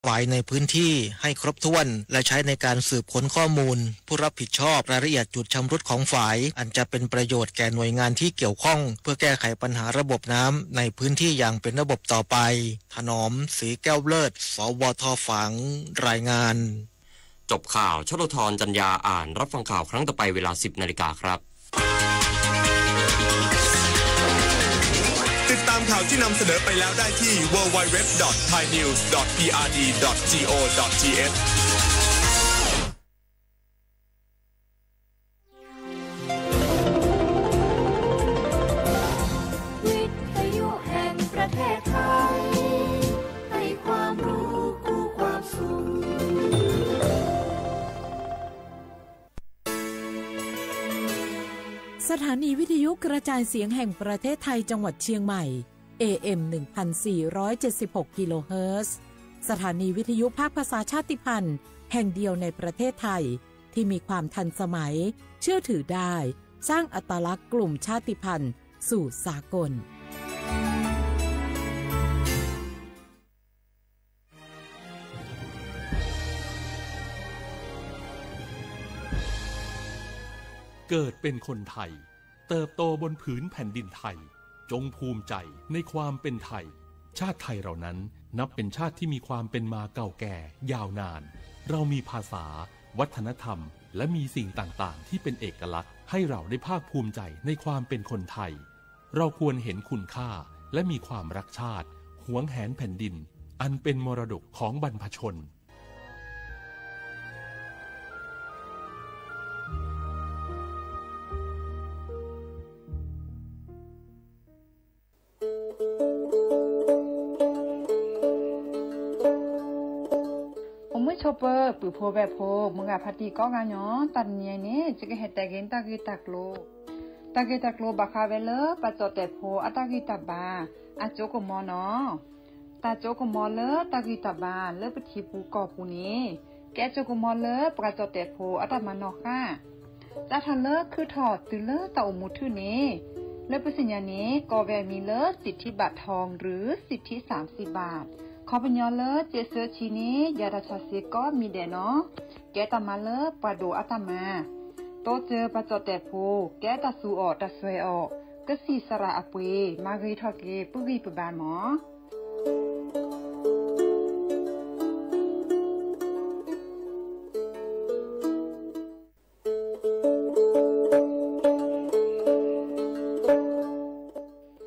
ฝายในพื้นที่ให้ครบถ้วน และใช้ในการสืบค้นข้อมูล ผู้รับผิดชอบรายละเอียดจุดชำรุดของฝาย อันจะเป็นประโยชน์แก่หน่วยงานที่เกี่ยวข้อง เพื่อแก้ไขปัญหาระบบน้ำในพื้นที่อย่างเป็นระบบต่อไป ถนอม ศรีแก้วเลิศ สวท ฝาง รายงาน จบข่าว ชลธร จันยา อ่าน รับฟังข่าวครั้งต่อไปเวลา สิบนาฬิกาครับ ติดตามข่าวที่นำเสนอไปแล้วได้ที่ ดับเบิลยู ดับเบิลยู ดับเบิลยู ดอท ไทยนิวส์ ดอท พีอาร์ดี ดอท จี โอ ดอท ที เอช วิทยุแห่งประเทศไทย ให้ความรู้คู่ความสุข สถานีวิทยุกระจายเสียงแห่งประเทศไทยจังหวัดเชียงใหม่ เอ เอ็ม หนึ่งพันสี่ร้อยเจ็ดสิบหก กิโลเฮิรตซ์ สถานีวิทยุภาคภาษาชาติพันธุ์แห่งเดียวในประเทศไทย ที่มีความทันสมัย เชื่อถือได้ สร้างอัตลักษณ์กลุ่มชาติพันธุ์สู่สากล เกิดเป็นคนไทย เติบโตบนผืนแผ่นดินไทย จงภูมิใจในความเป็นไทย ชาติไทยเรานั้นนับเป็นชาติที่มีความเป็นมาเก่าแก่ยาวนาน เรามีภาษา วัฒนธรรม และมีสิ่งต่างๆ ที่เป็นเอกลักษณ์ ให้เราได้ภาคภูมิใจในความเป็นคนไทย เราควรเห็นคุณค่า และมีความรักชาติ หวงแหนแผ่นดิน อันเป็นมรดกของบรรพชน အိၣ်မုာ်ဆိးပၢၤ ပုၢ်ဖိဝဲၢ်ဖိ မုၢ်ဂၤဖါတံၢ်ကိးဂၤညီ တနံၤအံၤန့ၣ် ယကဟဲတဲက့ၤတၢ်ဂ့ၢ်တၢ်ကျိၤ, တၢ်ဂ့ၢ်တၢ်ကျိၤဘၣ်ဃးဝဲလၢ ပှၤကၠီၣ်တဲာ်ဖိအတၢ်ဂံၢ်တၢ်ဘါ အစိကမီၤနီၤ. တၢ်စိကမီၤလၢတၢ်ဂံၢ်တၢ်ဘါလၢပထံပူၤကီၢ်ပူၤန့ၣ် ကဲစိကမီၤလၢပှၤကၠီၣ်တဲာ်ဖိအတၢ်မၤနီၣ်ဃၣ်. စးထီၣ်လၢခုထီၣ်တုၤလၢတၢ်အိၣ်မူထူၣ်န့ၣ် လၢပသ့ၣ်ညါန့ၣ် ကိးဝဲအမံၤလၢ สิทธิบัตรทอง หรือ สิทธิสามสิบบาท ခီပညီလၢစ့ဆၢဆံန့ၣ် ယၤတၢ်ဆါစ့ကိးမံၤဒဲးနီၤ. ကဲတၢ်မၤလၢပှၤဒိၣ်အတၢ်မၤ တိစၢၤပှၤကၠီၣ်တဲာ်ဖိ ကဲတၢ်သူအီၤတၢ်စွဲအီၤ ကသံၣ်သရၣ်အပှ့ၤ မၤဂ့ၤထီၣ်က့ၤပဂံၢ်ပဘါမး.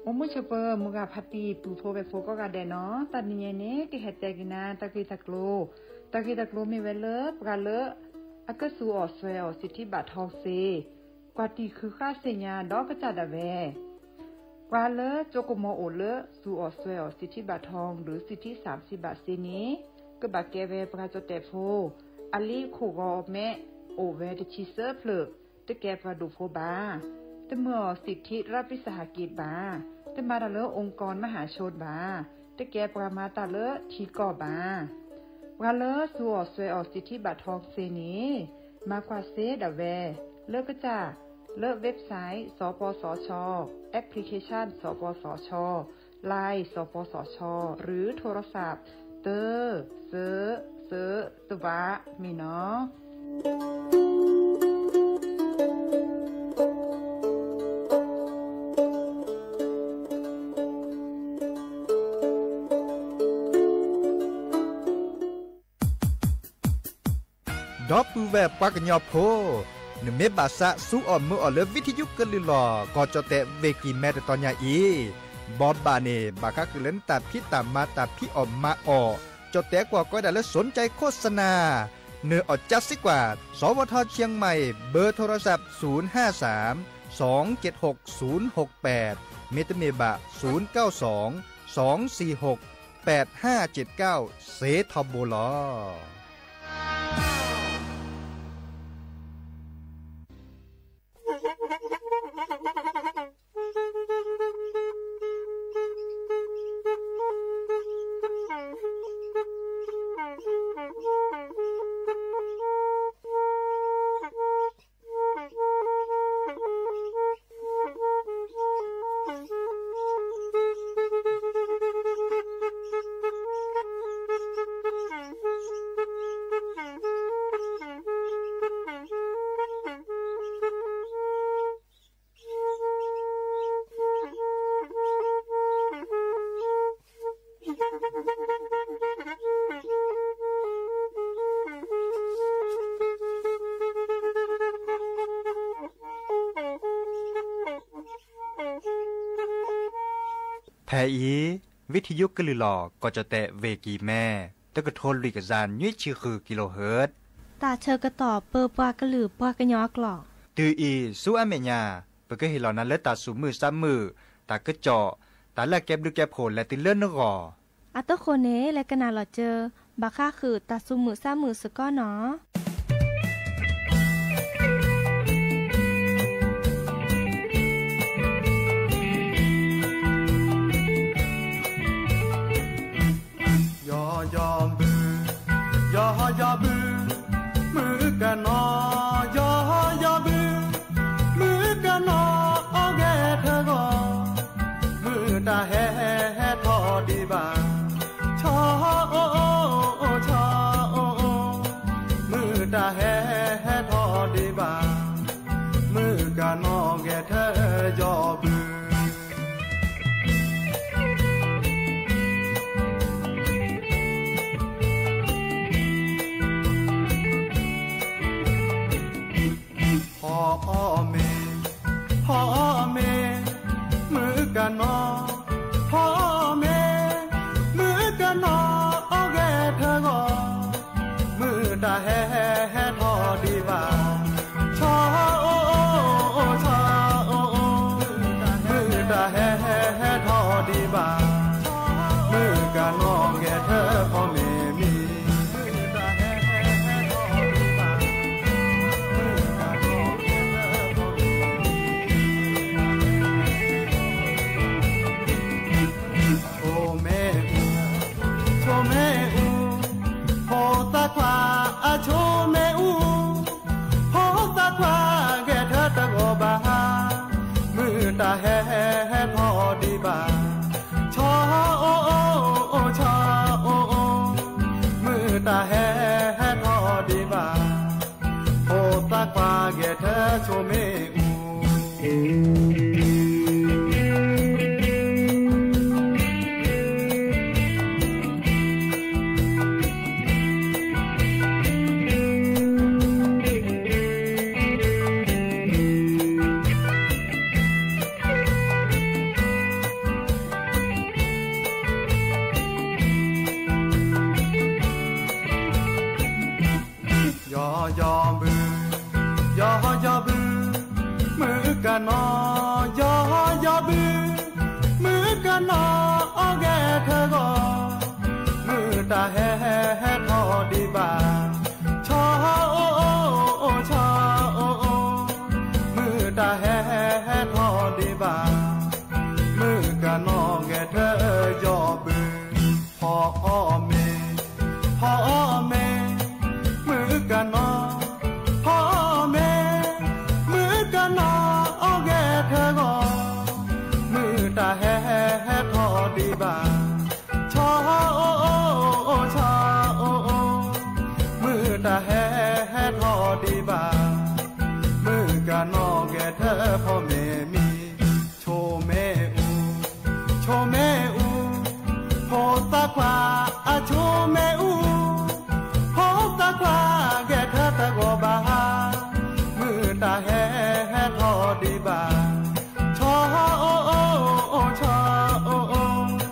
အိၣ်မုာ်ဆိးပၢၤ မုၢ်ဂၤဖါတံၢ် ပုၢ်ဖိဝဲၢ်ဖိကိးဂၤဒဲးနီၤ, တနံၤအံၤန့ၣ် ကဟဲတဲက့ၤနၤ တၢ်ဂ့ၢ်တၢ်ကျိၤ, တၢ်ဂ့ၢ်တၢ်ကျိၤမ့ၢ်ဝဲလၢ ပှၤလၢအကသူအီၤစွဲအီၤ สิทธิบัตรทอง စ့ ကွၢ်တံၢ်ဃုာ်ဃာ်သ့ၣ်ညါဒီးကစၢ်ဒၣ်ဝဲ ပှၤလၢစိကမီၤအိၣ်လၢသူအီၤစွဲအီၤ สิทธิบัตรทอง หรือ สิทธิสามสิบบาท စ့န့ၣ် ကဘၣ်ကဲဝဲပှၤကၠီၣ်တဲာ်ဖိ အလံာ်ခိၣ်ဂီၤမဲ အိၣ်ဝဲတဆံသၢဖျၢၣ် တကဲပှၤဒိၣ်ဖိဘၣ်, တမၢအီၤ สิทธิรัฐวิสาหกิจ ဘၣ်, တမၤတၢ်လၢ องค์กรมหาชน ဘၣ်, တကဲပှၤမၤတၢ်လၢထံကီၢ်ဘၣ်. ပှၤလၢသူအီၤစွဲအီၤ สิทธิบัตรทอง စ့န့ၣ် မၤကွၢ်စ့ဒၣ်ဝဲ လၢကစၢ် လၢ website สปสช application สปสช Line สปสช หรือโทรศัพท์ သၢ သၢ သၢ သၢ မ့ၢ်နီၤ. ဒီပုၢ်ဝဲၢ်ပှၤကညီဖိ, နမ့ၢ်ဘၣ်သးသူအီၤမုာ်အီၤလၢ ဝံထယုကလုၢ်လီၤ ကီၢ်ကၠီၣ်တဲာ်ဝ့ၢ်ကံၢ်မဲ တတီၤညါအံၤ, ဘိးဘၣ်န့ၣ် ဘၣ်ဃးဃုာ်လၢနတၢ်ဖံးတၢ်မၤ တၢ်ဖံးအီၣ်မၤအီၣ်, ကၠီၣ်တဲာ်ကွၢ်ကီဒၣ်လၢ สนใจโฆษณา နၢ်အီၣ်ကၠါစ့ကွၢ် สวทเชียงใหม่ เบอร์โทรศัพท์ ศูนย์ห้าสาม สองเจ็ดหก ศูนย์หกแปด မ့တမ့ၢ်ဘၣ် ศูนย์เก้าสอง สองสี่หก แปดห้าเจ็ดเก้า စ့ထီဘိလီၤ. ဖဲအံၤ ဝံထယုကလုၢ်လီၤ ကီၢ်ကၠီၣ်တဲၣ် ဝ့ၢ်ကံၢ်မဲ တကထိလွံၢ်ကယၤနွံဆံဃု kilohertz တၢ်ဆၢကတီၢ်ပၢပှၤကလုာ်ပှၤကညီအကျိာ် တုၤအံၤဆူအမဲာ်ညါ ပကဟ့ၣ်လီၤနၤလၢတၢ်သူၣ်မုာ်သးမုာ်, တၢ်ကစီၣ်, တၢ်လၢအကဲဘျုးကဲဖှိၣ်လဲၤတုၤလၢနဂီၢ်. အသးဃိန့ၣ် လဲၤကနၣ်လီၤစၢၤ ဘၣ်ဃးဃုာ်တၢ်သူၣ်မုာ်သးမုာ်စ့ၢ်ကီးနီၤ. ယီၢ်ယီၢ်ဘု, ယီၢ်ယီၢ်ဘု, မုၣ်ကနီၤ, ယီၢ်ယီၢ်ဘု, မုၣ်ကနီၤအီၣ်ဂဲၤထၢဂီၤ, မုၢ်တၢ်ဟဲဟဲထီၣ်ဒံးဘၣ်, ဆီအိၣ်အိၣ် ဆီအိၣ်အိၣ်, မုၢ်တၢ်ဟဲဟဲထီၣ်ဒံးဘၣ်, မုၣ်ကနီၤဂဲၤထၢယီၢ်ဘု. ဖီအီၣ်မ့ၤ, ဖီအီၣ်မ့ၤ, မုၣ်ကနီၤ, ဖီအီၣ်မ့ၤ, မုၣ်ကနီၤအီၣ်ဂဲၤထၢဂီၤ, မုၢ်တၢ်ဟဲဟဲထီၣ်ဒံးဘၣ်, ဆီအိၣ်အိၣ် ဆီအိၣ်အိၣ်, မုၢ်တၢ်ဟဲဟဲထီၣ်ဒံးဘၣ်, မုၣ်ကနီၤဂဲၤထၢဖီမ့ၤမံၤ. ဆိမ့ၣ်အူ, ဆိမ့ၣ်အူ, ဖိသၣ်ခွါအဆိမ့ၣ်အူ, ဖိသၣ်ခွါဂဲၤထၢတဂီၤဘၣ်, မုၢ်တၢ်ဟဲဟဲထီၣ်ဒံးဘၣ်, ဆီအိၣ်အိၣ် ဆီအိၣ်အိၣ်, မုၢ်တၢ်ဟဲဟဲထီၣ်ဒံးဘၣ်, ဖိသၣ်ခွါဂဲၤထၢဆိမ့ၣ်အူ. ယီၢ်ယီၢ်ဘု, ယီၢ်ယီၢ်ဘု, မုၣ်ကနီၤ, ယီၢ်ယီၢ်ဘု, မုၣ်ကနီၤအီၣ်ဂဲၤထၢဂီၤ, မုၢ်တၢ်ဟဲဟဲထီၣ်ဒံးဘၣ်, ဆီအိၣ်အိၣ် ဆီအိၣ်အိၣ်, မုၢ်တၢ်ဟဲဟဲထီၣ်ဒံးဘၣ်, မုၣ်ကနီၤဂဲၤထၢယီၢ်ဘု. ဖီအီၣ်မ့ၤ, ဖီအီၣ်မ့ၤ, မုၣ်ကနီၤ, ဖီအီၣ်မ့ၤ, မုၣ်ကနီၤအီၣ်ဂဲၤထၢဂီၤ, မုၢ်တၢ်ဟဲဟဲထီၣ်ဒံးဘၣ်, ဆီအိၣ်အိၣ် ဆီအိၣ်အိၣ်, မုၢ်တၢ်ဟဲဟဲထီၣ်ဒံးဘၣ်, မုၣ်ကနီၤဂဲၤထၢဖီမ့ၤမံၤ, ဆိမ့ၣ်အူ, ဆိမ့ၣ်အူ, ဖိသၣ်ခွါအဆိမ့ၣ်အူ, ဖိသၣ်ခွါဂဲၤထၢတဂီၤဘၣ်, မုၢ်တၢ်ဟဲဟဲထီၣ်ဒံးဘၣ်, ဆီအိၣ်အိၣ် ဆီအိၣ်အိၣ်,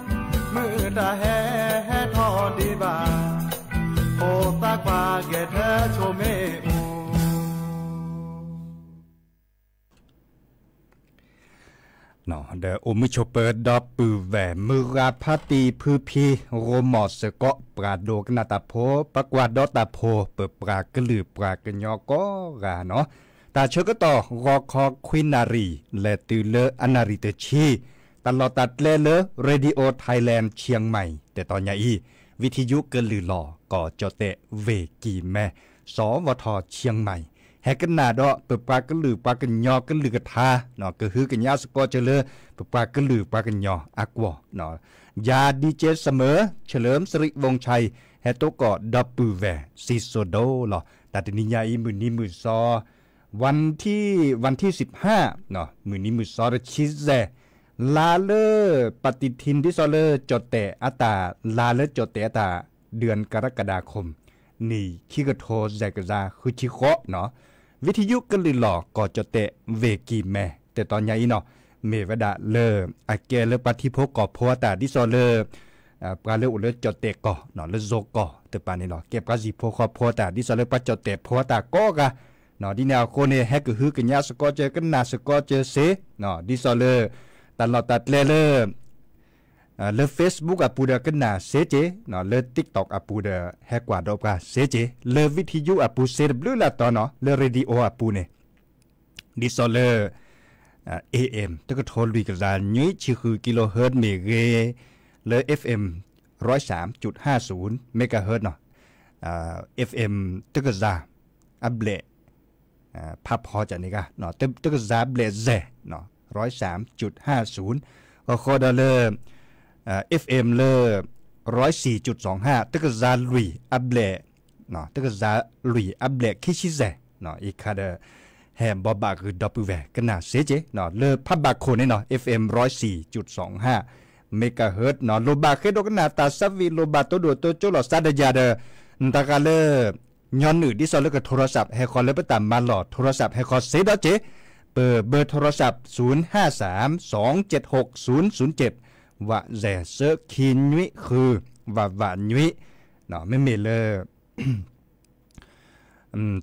မုၢ်တၢ်ဟဲဟဲထီၣ်ဒံးဘၣ်, ဖိသၣ်ခွါဂဲၤထၢဆိမ့ၣ်အူ. ဒီးအိၣ်မုာ်ဆိးပၢၤဒီပုၢ်ဝဲၢ် မုၢ်ဂၤဖါတံၢ်ဖုဖံ ရိမိၢ်စ့ၢ်ကီး ပှၤဒိကနၣ်တၢ်ဖိ, ပှၤကွၢ်ဒီးတၢ်ဖိ ပပှၤကလုာ်ပှၤကညီကိးဂၤနီၤ, တၢ်ဆၢကတီၢ် ဂီၤခီခွံနၣ်ရံၣ် လဲၤတုၤလၢအနၣ်ရံၣ်တဆံ, တၢ်လီၢ်တၢ်ကျဲလၢ Radio Thailand Chiang Mai တတီၤညါအံၤ, ဝံထယုကလုၢ်လီၤ ကီၢ်ကၠီၣ်တဲၣ် ဝ့ၢ်ကံၢ်မဲ, စီၤဝီၤထီၣ် Chiang Mai ဟဲကနၣ်ဒီး ပပှၤကလုာ်ပှၤကညီကလုာ်ကထါ, ကဟုကညးစ့ၢ်ကီးစၢၤလၢ ပပှၤကလုာ်ပှၤကညီအကွီၢ်, ယၤ DJ Summer เฉลิมสิริวงศ์ชัย ဟဲတိကိးဒီပုၢ်ဝဲၢ် စံၣ်စိၤဒိၣ်လီၤ. တၢ်တနံၤညါအံၤ မုၢ်နံၤမုၢ်သီ วันที่, วันที่สิบห้า, မုၢ်နံၤမုၢ်သီတဆံယဲၢ်, လါလၢ ပတံထံ ဒ်သိးလၢကၠီၣ်တဲၣ်အတၢ်, လါလၢကၠီၣ်တဲၣ်အတၢ် เดือนกรกฎาคม နံၣ်ခံကထိယဲၢ်ကယၤဃုဆံဃိးနီၤ, ဝံထယုကလုၢ်လီၤ ကီၢ်ကၠီၣ်တဲၣ် ဝ့ၢ်ကံၢ်မဲ တတီၤညါအံၤနီၤ, မ့ၢ်ဝဲဒၣ်လၢ အကဲလၢပှၤထံဖိကီၢ်ဖိအတၢ် ဒ်သိးလၢ ပှၤလၢအိၣ်လၢကၠီၣ်တဲၣ်ကီၢ် လၢ zone ကီၢ်တပၤန့ၣ်လီၤ. ကဲပှၤဟံၣ်ဖိဃီဖိအတၢ် ဒ်သိးလၢပှၤကၠီၣ်တဲၣ်ဖိအတၢ်ကိးဂၤ ဒ်န့ၣ်အဃိန့ၣ် ဟဲကဟုကညးစ့ၢ်ကီးကၠၢ ကနၣ်စ့ၢ်ကီးကၠၢစ့ ဒ်သိးလၢ တၢ်လီၢ်တၢ်ကျဲလၢ လၢ Facebook အပူၤဒီးကနၣ်စ့ၢ်ကီး, လၢ TikTok အပူၤဒီး ဟဲကွၢ်ဒီးပှၤစ့ၢ်ကီး, လၢ video အပူၤစ့ၢ်တဘျုးလၢ်တီၤနီၤ, လၢ radio အပူၤန့ၣ် ဒ်သိးလၢ AM တကထိလွံၢ်ကယၤနွံဆံဃု kilohertz မ့ၢ်ဂ့ၤ, လၢ FM ร้อยสามจุดห้าศูนย์ megahertz နီၤ, FM တကယၤ အဘျဲၣ် ဖးဖီကန့ၣ်ဂ့ၤ, တကယၤဘျဲၣ်ယဲၢ်, ร้อยสามจุดห้าศูนย์, ဃီဃီဒီးလၢ FM လၢ ร้อยสี่จุดสองห้า တကယၤလွံၢ်အဘျဲၣ် တကယၤလွံၢ်အဘျဲၣ်ခံဆံယဲၢ်, အံၤခါဒီး ဟဲဘိးဘၣ်ဃုာ်ဒီပုၢ်ဝဲၢ်ကနၣ်စ့ၢ်ကီး လၢဖးဘၣ်ခိၣ်န့ၣ်နီၤ, FM ร้อยสี่จุดสองห้า megahertz နီၤ, လိၣ်ဘၣ်ဃ့ဒိကနၣ်တၢ်ဆၢဝံၤ လိၣ်ဘၣ်တိၢ်ဒိၣ်တိၢ်ကၠိလိာ်သးဒီးယၤဒီး နတဂၤလၢ ညီနုၢ် ဒ်သိးလၢက โทรศัพท์ ဟဲဃီၤလၢပတၢ်မၤလီၢ် โทรศัพท์ ဟဲဃီၤစ့ၢ်ကီးက့ၤ, ပ เบอร์โทรศัพท์ ศูนย์ห้าสาม สองเจ็ดหก ศูนย์ศูนย์เจ็ด ဝးယဲၢ် သၢ ခံ နွံ ဃု ဝးဝး နွံ, မ့မ့ၢ်လၢ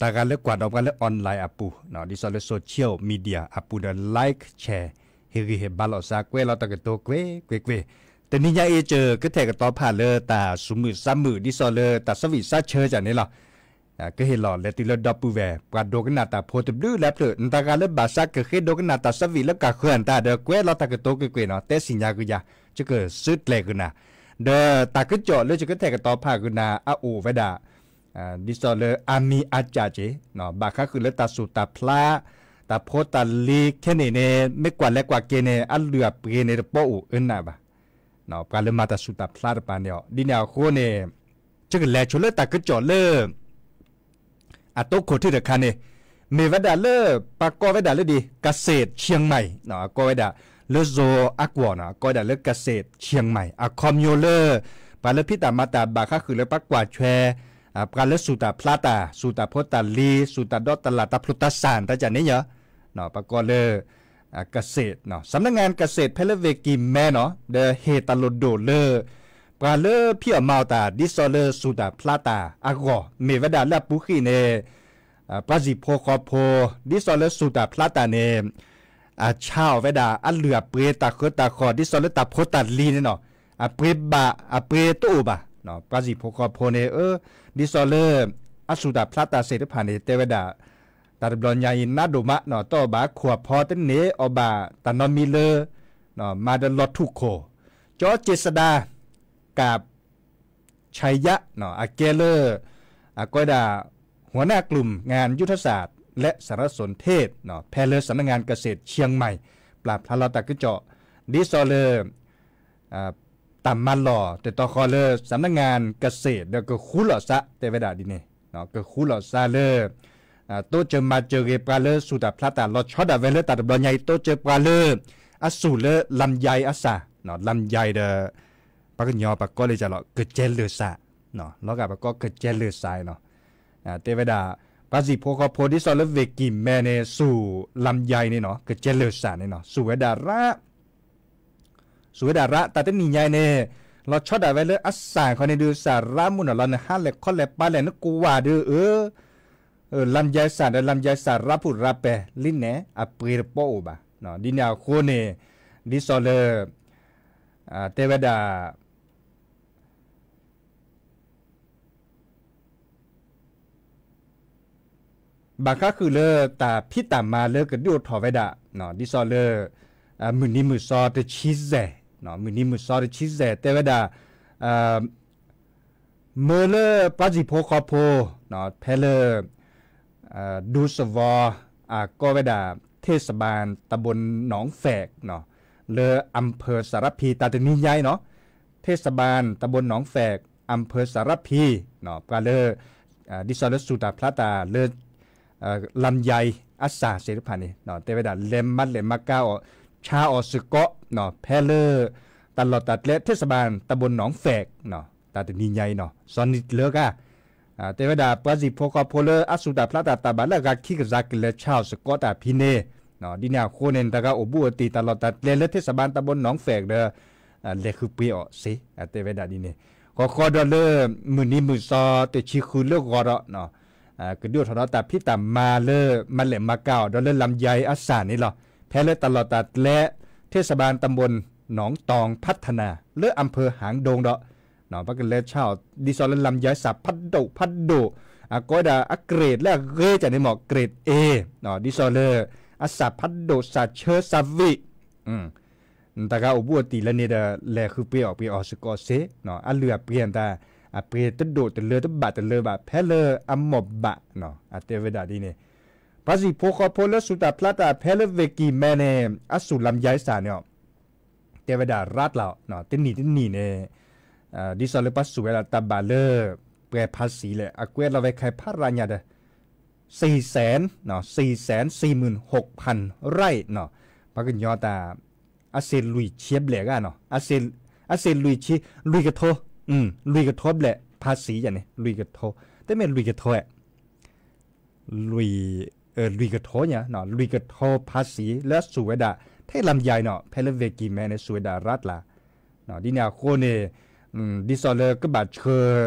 တၢ်ဂၤလၢကွၢ်ဒီးပှၤလၢ online အပူၤ, ဒ်သိးလၢ social media အပူၤဒီး like share ဟ့ၣ်ဂံၢ်ဟ့ၣ်ဘါလိာ်သး ကွဲးလီၤတၢ်ကတိၤကွ့ၢ်ကွ့ၢ်ကွ့ၢ်, တနံၤညါအံၤ ကၠၢကထဲၣ်ကတီၤဖးလၢတၢ်သူၣ်မုာ်သးမုာ် ဒ်သိးလၢတၢ်ဆၢဝံၣ်ဆၢဆၢကန့ၣ်လီၤ. ကဟ့ၣ်လီၤလဲၤတုၤလၢဒီပုၢ်ဝဲၢ် ပှၤဒိကနၣ်တၢ်ဖိတဘျုးလၢဖျၢၣ် နတၢ်ဂၤလၢဘၣ်ဆၣ်ကဃ့ဒိကနၣ်တၢ်ဆၢဝံၣ်လၢကဃၢၤနတၢ်ဒီး ကွဲးလီၤတၢ်ကတိၤကွ့ၢ်ကွ့ၢ်နီၤ, တဲစံၣ်ညါဂုာ်ယၤ, ကၠၢကစုကျဲၤဂုာ်နၤ, ဒီးတၢ်ကစီၣ်လၢကၠၢကထဲၣ်ကတီၤဖးဂုာ်နၤ အအိၣ်ဝဲဒၣ် ဒ်သိးလၢအါမံၤအါစၢ်က့ၤ, ဘၣ်ဃးဃုာ်လၢတၢ်ဆူၣ်တၢ်ဖျါ, တၢ်ဖိတၢ်လံၤခဲန့ၣ်န့ၣ် မ့ၢ်ကွၢ်လဲၤကွၢ်က့ၤန့ၣ် အလုၢ်အပှ့ၤန့ၣ်တပီအိၣ်အၢနးဘၣ်, ပှၤလၢမၤတၢ်ဆူၣ်တၢ်ဖျါတပၤန့ၣ်အီၤ, ဒ်န့ၣ်အဃိန့ၣ် ကၠၢကလဲၤဆိလၢတၢ်ကစီၣ်လၢ အတိခိၣ်ထံၣ်တခါန့ၣ် မ့ၢ်ဝဲဒၣ်လၢ ပှၤကိးဝဲဒၣ်လၢဒ် เกษตรเชียงใหม่ အကိးဝဲဒၣ်လၢ zone အကွီၢ်နီၤ, အကိးဝဲဒၣ်လၢ เกษตรเชียงใหม่ အခီပညီလၢ ပှၤလၢဖံးတၢ်မၤတၢ်ဘၣ်ဃးဃုာ်လၢပှၤကွၢ်ထွဲ ပှၤလၢဆူၣ်တၢ်ဖျါတၢ် ဆူၣ်တၢ်ဖိတၢ်လံၤ ဆူၣ်တၢ်ဒီတလၢ် တၢ်ဖျိတၢ်စၢ် တၢ်ကန့ၣ်ယါ ပှၤကိးလၢ เกษตร နီၤ สำนักงานเกษตร ဖဲလၢဝ့ၢ်ကံၢ်မဲနီၤ ဒီးဟ့ၣ်တၢ်လိၣ်ဒိၣ်လၢ ပှၤလၢဖံးအီၣ်မၤအီၣ်တၢ် ဒ်သိးလၢဆူၣ်တၢ်ဖျါတၢ်အဂီၢ် မ့ၢ်ဝဲဒၣ်လၢအပူၤဃံန့ၣ် ပှၤဟံၣ်ဖိဃီဖိ ဒ်သိးလၢဆူၣ်တၢ်ဖျါတၢ်န့ၣ် အဆါအီၣ်ဝဲဒၣ်အလုၢ်အပှ့ၤတၢ်ဃၢတၢ်ဃီၣ် ဒ်သိးလၢတၢ်ဖိတၢ်လံၤန့ၣ်နီၤ အပှ့ၤဘၣ် အပှ့ၤတအိၣ်ဘၣ်, ပှၤဟံၣ်ဖိဃီဖိန့ၣ် ဒ်သိးလၢ အဆူၣ်တၢ်ဖျါတၢ်သ့ၣ်တဖၣ်န့ၣ် တဲဝဲဒၣ် တၢ်တဘျီညါအံၤ နးဒိၣ်မးနီၤ တအီၣ်ဘၣ်ခိၣ်အဖီ တန့ၢ်အီၣ်ဘၣ်တၢ်နီတမံၤလၢ မၤဒီးလီၤထူၣ်ခိၣ်, ကၠီက့ၤစဒါ ကၢ် ဆဲးယါ အကဲလၢ အကိးဝဲဒၣ် หัวหน้ากลุ่มงานยุทธศาสตร์และสารสนเทศ ဖဲလၢ สำนักงานเกษตรเชียงใหม่ ပျၢ်ဖျါလီၤတၢ်ကစီၣ် ဒ်သိးလၢ တၢ်မၤလီၢ်တတီၤဃီလၢ สำนักงานเกษตร ဒီးကဃူလိာ်သး တဲဝဲဒၣ်ဒ်န့ၣ် ကဃူလိာ်သးလၢ တိစၢၤမၤစၢၤဂ့ၤပှၤလၢဆူၣ်တၢ်ဖျါတၢ် လီၤဆီဒၣ်ဝဲလၢတၢ်တဘျီညါအံၤ တိစၢၤပှၤလၢ အဆူၣ်လၢ ลำไย အစၢ် ลำไย ဒီး ပှၤကညီပှၤကိးလၢယလီၤ ကစဲလၢၢ်စၢ် လီၤဂာ်ပှၤကိးကစဲလၢၢ်စၢ်နီၤ တဲဝဲဒၣ် ပှၤဟံၣ်ဖိဃီဖိ ဒ်သိးလၢဝ့ၢ်ကံၢ်မဲန့ၣ် ဆူၣ် ลำไย န့ၣ်နီၤ ကစဲလၢၢ်စၢ်န့ၣ်နီၤ ဆူၣ်ဝဲဒၣ်ရၣ် ဆူၣ်ဝဲဒၣ်ရၣ် တၢ်တနံၤညါအံၤန့ၣ် လီၤဆီဒၣ်ဝဲလၢအစၢ်ခီန့ၣ်ဒုး စၢ်ရၣ်မုၢ်နီၤလီၤ နဟါလဲၤခီလဲၤပၢ်လဲၤ နကွၢ်ဒုး အၢ လမ်းယဲစၢ်ဒီး လမ်းယဲစၢ်ရၣ်ဖုၣ်ရၣ်ပဲာ်လံန့ၣ် အပှ့ၤတပီအိၣ်ဘၣ်. ဒ်န့ၣ်အဃိန့ၣ် ဒ်သိးလၢ တဲဝဲဒၣ် ဘၣ်ဃးဃုာ်လၢတၢ်ဖံးတၢ်မၤလၢကဒုးအိၣ်ထီၣ်ဝဲဒၣ် ဒ်သိးလၢ မုၢ်နံၤမုၢ်သီတဆံယဲၢ်, မုၢ်နံၤမုၢ်သီတဆံယဲၢ် တဲဝဲဒၣ် မၢလၢပှၤဟံၣ်ဖိဃီဖိ ဖဲလၢ ဒူသဝီ အကိးဝဲဒၣ် เทศบาลตำบลหนองแฝก လၢ อำเภอสารพี တၢ်တနံၤညါအံၤနီၤ เทศบาลตำบลหนองแฝก อำเภอสารพี ပှၤလၢ ဒ်သိးလၢဆူၣ်တၢ်ဖျါတၢ်လၢ လမ်းယဲအစၢ်သ့ၣ်တဖၣ်န့ၣ် တဲဝဲဒၣ် လဲၤမၤလဲၤမၤကၤအီၣ် ဆါအီၣ်စ့ၢ်ကီး ဖဲလၢ တၢ်လီၢ်တၢ်ကျဲ เทศบาลตำบลหนองแฝก တၢ်တနံၤညါအံၤနီၤ စီၤနံၤတလၢကါ တဲဝဲဒၣ် ပှၤဟံၣ်ဖိဃီဖိလၢအဆူၣ်တၢ်ဖျါတၢ် တၢ်ဘၣ်လၢအဂၤခံကယၤ ကလဲၤဆါအီၣ်စ့ၢ်ကီးတၢ်ဖဲန့ၣ် ဒ်န့ၣ်အဃိန့ၣ် နတဂၤအိၣ်ဘူးအိၣ်တံၢ်တၢ်လီၢ်တၢ်ကျဲလၢ ထ့ၣ်စဘၣ်တၢ်ဘိၣ်နီၣ်ဖဲးဒီး လဲၤဃုပှ့ၤအီၤစ့ အတဲဝဲဒၣ်ဒ်န့ၣ်, ဃီဃီဒီးလၢ မုၢ်နံၤမုၢ်သီတဆံဃုလၢဂီၤဒီး ကဒုးအိၣ်ထီၣ်ဒီးတၢ်ဖံးတၢ်မၤလၢ မၤလဲၢ်မၤကၤအီၤဒီးလၢ လမ်ယါအံၤအစၢ်န့ၣ်လီၤ. ဖဲလၢတၢ်လီၢ်တၢ်ကျဲ ထ့ၣ်စဘၣ်တၢ်ဘိၣ်နီၣ်တီၣ် ဖးထနၢ် လၢအၣ်ဖၢၣ်ဟၣ်ဒိၣ်ဒီး ပကလဲၤဆါအီၤ ဒ်သိးလၢလမ်ယါအံၤအစၢ်ဖးဒိၣ်ဖးဒိၣ် အကိးဝဲဒၣ်အကြိတ်းလၢအဂ့ၤကန့ၣ်မ့ၢ် ကြိတ်း A ဒ်သိးလၢ အစၢ်ဖးဒိၣ်စၢ်ဆၢစၢ်ဝံၣ် နတဂၤအိၣ်ဘူးအိၣ်တံၢ်လၢန့ၣ်ဒီး လဲၤဃုပှ့ၤအီၣ်ပှ့ၤအီစ့ၢ်ကီးစ့, အလုၢ်အပှ့ၤအတၢ် အပှ့ၤတဒိၣ်တလၢတဘၣ်တလၢဘၣ် ဖဲလၢအမိၢ်ဘၣ် အတဲဝဲဒၣ်ဒ်န့ၣ်, ပှၤစံၣ်ဖိဃီဖိလၢစူၢ်တၢ်ဖျးတၢ်ဖဲလၢ ဝ့ၢ်ကံၢ်မဲန့ၣ် အစူၢ်လမ်ယါအံၤအစၢ်န့ၣ် တဲဝဲဒၣ်ရးတလး တနံၣ်တနံၣ်န့ၣ် ဒ်သိးလၢပှၤစူၢ်ဝဲဒၣ်တၢ်ဘၣ်လၢ ပှဲၤဖးစံလဲၣ် အကွဲးလီၤဝဲခဲဖးရၤညါဒီး စံစဲၣ် စံစဲၣ် စံမုၢ်ဟိၣ်ဖၣ်ရံၣ် ပှၤကညီတၢ် အစ့လွံၢ်ဆံဘျဲၣ်ဂၤနီၤ အစ့လွံၢ်ဆံ လွံၢ်ကထိ လွံၢ်ကထိဘျဲၣ်ဖးစံယါန့ၣ် လွံၢ်ကထိ တမ့ၢ်လွံၢ်ကထိ လွံၢ် လွံၢ်ကထိညါ လွံၢ်ကထိဖးစံလၢအစူၢ်ဝဲဒၣ် ထဲလၢမယါအံၤနီၤ ဖဲလၢဝ့ၢ်ကံၢ်မဲန့ၣ် စူၢ်ဝဲဒၣ်ရးတလး ဒ်န့ၣ်အဃိန့ၣ် ဒ်သိးလၢကဘၣ်ဆှၢ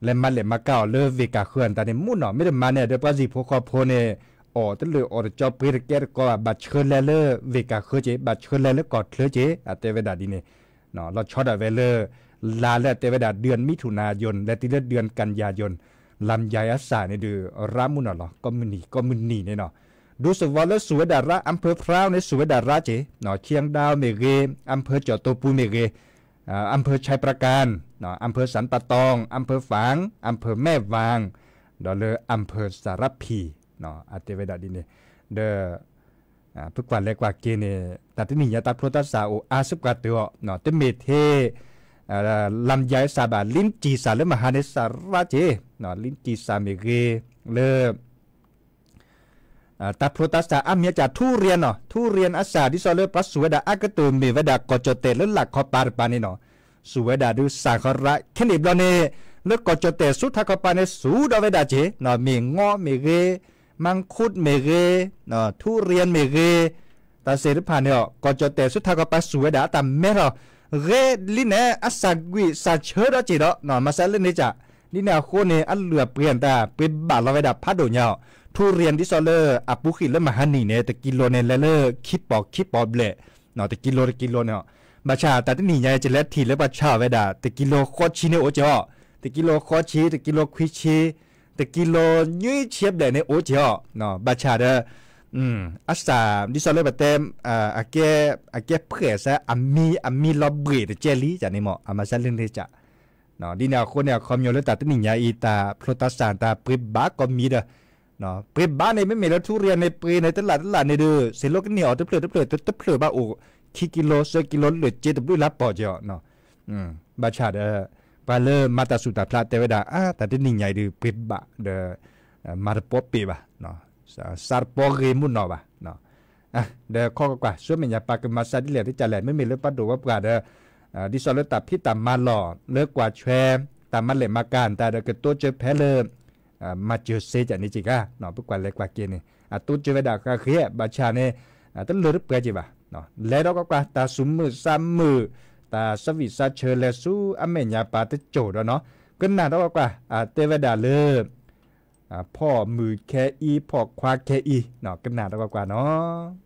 လဲၤမၤလဲၢ်မၤကၤအီၤလၢဝ့ၢ်ကၢ်ဃၢအတၢ်န့ၣ် မုၢ်နီၤ မ့ၢ်တမၤန့ၣ်ဒီးပှၤစံၣ်ဖိဃီဖိန့ၣ် အီၣ်တလၢာ်အီၣ်တကၠီပှ့ၤတကဲတကိးဘၣ် ဘၣ်ဆှၢလဲၤလၢဝ့ၢ်ကၢ်ဃၢက့ၤ ဘၣ်ဆှၢလဲၤလၢကီၢ်ချၢက့ၤ အတဲဝဲဒၣ်ဒ်န့ၣ် လီၤဆီဒၣ်ဝဲလၢ လါလၢအတဲဝဲဒၣ် ဒုၣ်မံထူၣ်နၣ်ယိၣ် လဲၤတုၤလၢဒုၣ်ကၣ်ယၣ်ယိၣ် လါမယါအံၤအစၢ်န့ၣ်ဒုး ရးမုၢ်နီၤလီၤ ကိးမုၢ်နံၤကိးမုၢ်နံၤန့ၣ်နီၤ ဒူသဝီလၢစူၢ်ဝဲဒၣ်ရး အၣ်ဖၢၣ်ဖရါန့ၣ် စူၢ်ဝဲဒၣ်ရးက့ၤ ခၠံဒၣ်မ့ၢ်ဂ့ၤ အၣ်ဖၢၣ်ကၠီၣ်တိပူၤမ့ၢ်ဂ့ၤ အၣ်ဖၢၣ်ဆဲးပြကၣ် အၣ်ဖၢၣ်စၣ်ပၣ်တီၣ် အၣ်ဖၢၣ်ဖၣ် အၣ်ဖၢၣ်မဲၢ်ဝၣ် ဒီးလၢအၣ်ဖၢၣ်စၤရဖံၣ် အတဲဝဲဒၣ်ဒ်န့ၣ် ဒီး ပကွၢ်လဲၤကွၢ်က့ၤန့ၣ် တၢ်တနံၣ်ညါတၢ်ဖျိတၢ်စၢ်အိၣ်အါစ့ၢ်ကီးတၢ်အီၤ တမ့ၢ်ထဲ လါမယါအံၤစၢ်ဘၣ် လံကၠံၣ်စၢ်လၢမဟါန့ၣ် စၢ်ရးက့ၤ လံကၠံၣ်စၢ်မ့ၢ်ဂ့ၤ လၢ တၢ်ဖျိတၢ်စၢ်အါမံၤအစၢ် ထူရံၣ်နီၤ ထူရံၣ်အစၢ် ဒ်သိးလၢပှၤစူၢ်ဝဲဒၣ်အါကတၢၢ်မ့ၢ်ဝဲဒၣ် ကီၢ်ကၠီၣ်တဲၣ်လၢလၢ်ခီပၤတပၤန့ၣ်နီၤ စူၢ်ဝဲဒၣ်ဒုးစၢ်ဃီရး ခဲန့ၣ်ဘျီန့ၣ် လၢကီၢ်ကၠီၣ်တဲၣ်ဆူထးခီပၤန့ၣ် စူၢ်ဒီးဝဲဒၣ်က့ၤ မ့ၢ်ငီမ့ၢ်ဂ့ၤ မၢ်ခူးမ့ၢ်ဂ့ၤ ထူရံၣ်မ့ၢ်ဂ့ၤ တၢ်စ့ၢ်တဖၣ်န့ၣ်အီၤ ကီၢ်ကၠီၣ်တဲၣ်ဆူထးခီပၤစူၢ်ဝဲဒၣ်အတၢ်မဲထီၣ် ဂ့ၤလံန့ၣ် အစၢ်ကွံာ်စၢ်ဆၢဒီးက့ၤဒီး မၤစၢၤလၢန့ၣ်စၢ် ဒ်န့ၣ်အဃိန့ၣ် အလုၢ်အပှ့ၤအတၢ်ပှ့ၤဘၣ်လီၤဝဲဒၣ်ဖးဒိၣ်ညါအီၤ ထူရံၣ်ဒ်သိးလၢအပူၤဃံးလၢမဟါနံၤန့ၣ် တကံလိၤန့ၣ်လဲၤလၢခံပီၢ်ခံပီၢ်ဘျဲၣ် တကံလိၤတကံလိၤန့ၣ်အီၤ ဘၣ်ဆၣ်တၢ်တနံၣ်ညါအံၤ ကလဲၤထံၣ်လၢပှၤဆါအီၤဝဲဒၣ် တကံလိၤဃိးဆံန့ၣ်အိၣ်က့ၤအီၤ တကံလိၤဃိးဆံ တကံလိၤခွံဆံ တကံလိၤနွံဆံဘျဲၣ်န့ၣ်အိၣ်က့ၤအီၤ ဘၣ်ဆၣ်ဒီး အစၢ် ဒ်သိးလၢပတဲ အကဲ အကဲဖှဲးစၢ် အမံ အမံလီၤဘှံးတကဲလံ ကန့ၣ်မ့ၢ် အမၤစၢၤလၢန့ၣ်စၢ် ဒ်န့ၣ်အဃိန့ၣ် အခီပညီလၢတၢ်တနံၣ်ညါအံၤ တၢ်ဖျိတၢ်စၢ်တၢ်ပှ့ၤဘၣ်ကိးမံၤဒီး ပှ့ၤဘၣ်န့ၣ် မ့မ့ၢ်လၢထူရံၣ်န့ၣ် ပှ့ၤန့ၣ် တလၢ်တလၢ်န့ၣ်ဒီး စ့လိကန့ၢ်အီၤတဖျၢၣ်တဖျၢၣ် တဖျၢၣ်ဘၣ်အိၣ် ခံကံလိၤ သၢကံလိၤ လၢာ်က့တဘျုးလါပီၢ်က့ၤအီၤ ဘၣ်ဆၣ်ဒီး ပှၤလၢမၤတၢ်ဆူၣ်တၢ်ဖျးတဲဝဲဒၣ် အါ တၢ်တနံၣ်ညါအံၤဒီး ပှ့ၤဘၣ်ဒီး မၤတပီပ့ၢ်ဘၣ် စးတပီဂ့ၤမုၢ်နီၢ်ဘၣ် ဒီးခီကွၢ်ကွၢ် ဆူမဲာ်ညါပၢ်ကမၤစၢ်ဒ်လဲၣ်ဒ်လဲၣ် မ့မ့ၢ်လၢပှၤဒိၣ်ဝဲပှၤဒီး ဒ်သိးလၢတၢ်ဖံးတၢ်မၤလီၢ် လၢကွၢ်ထွဲ တၢ်မၤလဲၢ်မၤကၤတၢ်ဒီး ကတိစၢၤဖဲလၢ မၤစၢၤစ့ကန့ၣ်က့ၤဂၤ ပကွၢ်လဲၤကွၢ်က့ၤန့ၣ် အတိစၢၤဝဲဒၣ်ဃးဃ့ ဘၣ်ဆၣ်န့ၣ် တလၢတပှဲၤက့ၤဘၣ် လဲၤဒီးကွၢ်ကွၢ် တၢ်သူၣ်မုာ်သးမုာ် တၢ်သးဝံၣ်သးဆၢလဲၤဆူအမဲာ်ညါပၢ်တစိၤဒီးနီၤ ကနၣ်ဒီးကွၢ်ကွၢ် တဲဝဲဒၣ်လၢ ဖီၣ်မုၢ်ခဲအံၤ ဖီၣ်ခွါခဲအံၤ ကနၣ်ဒီးကွၢ်ကွၢ်နီၤ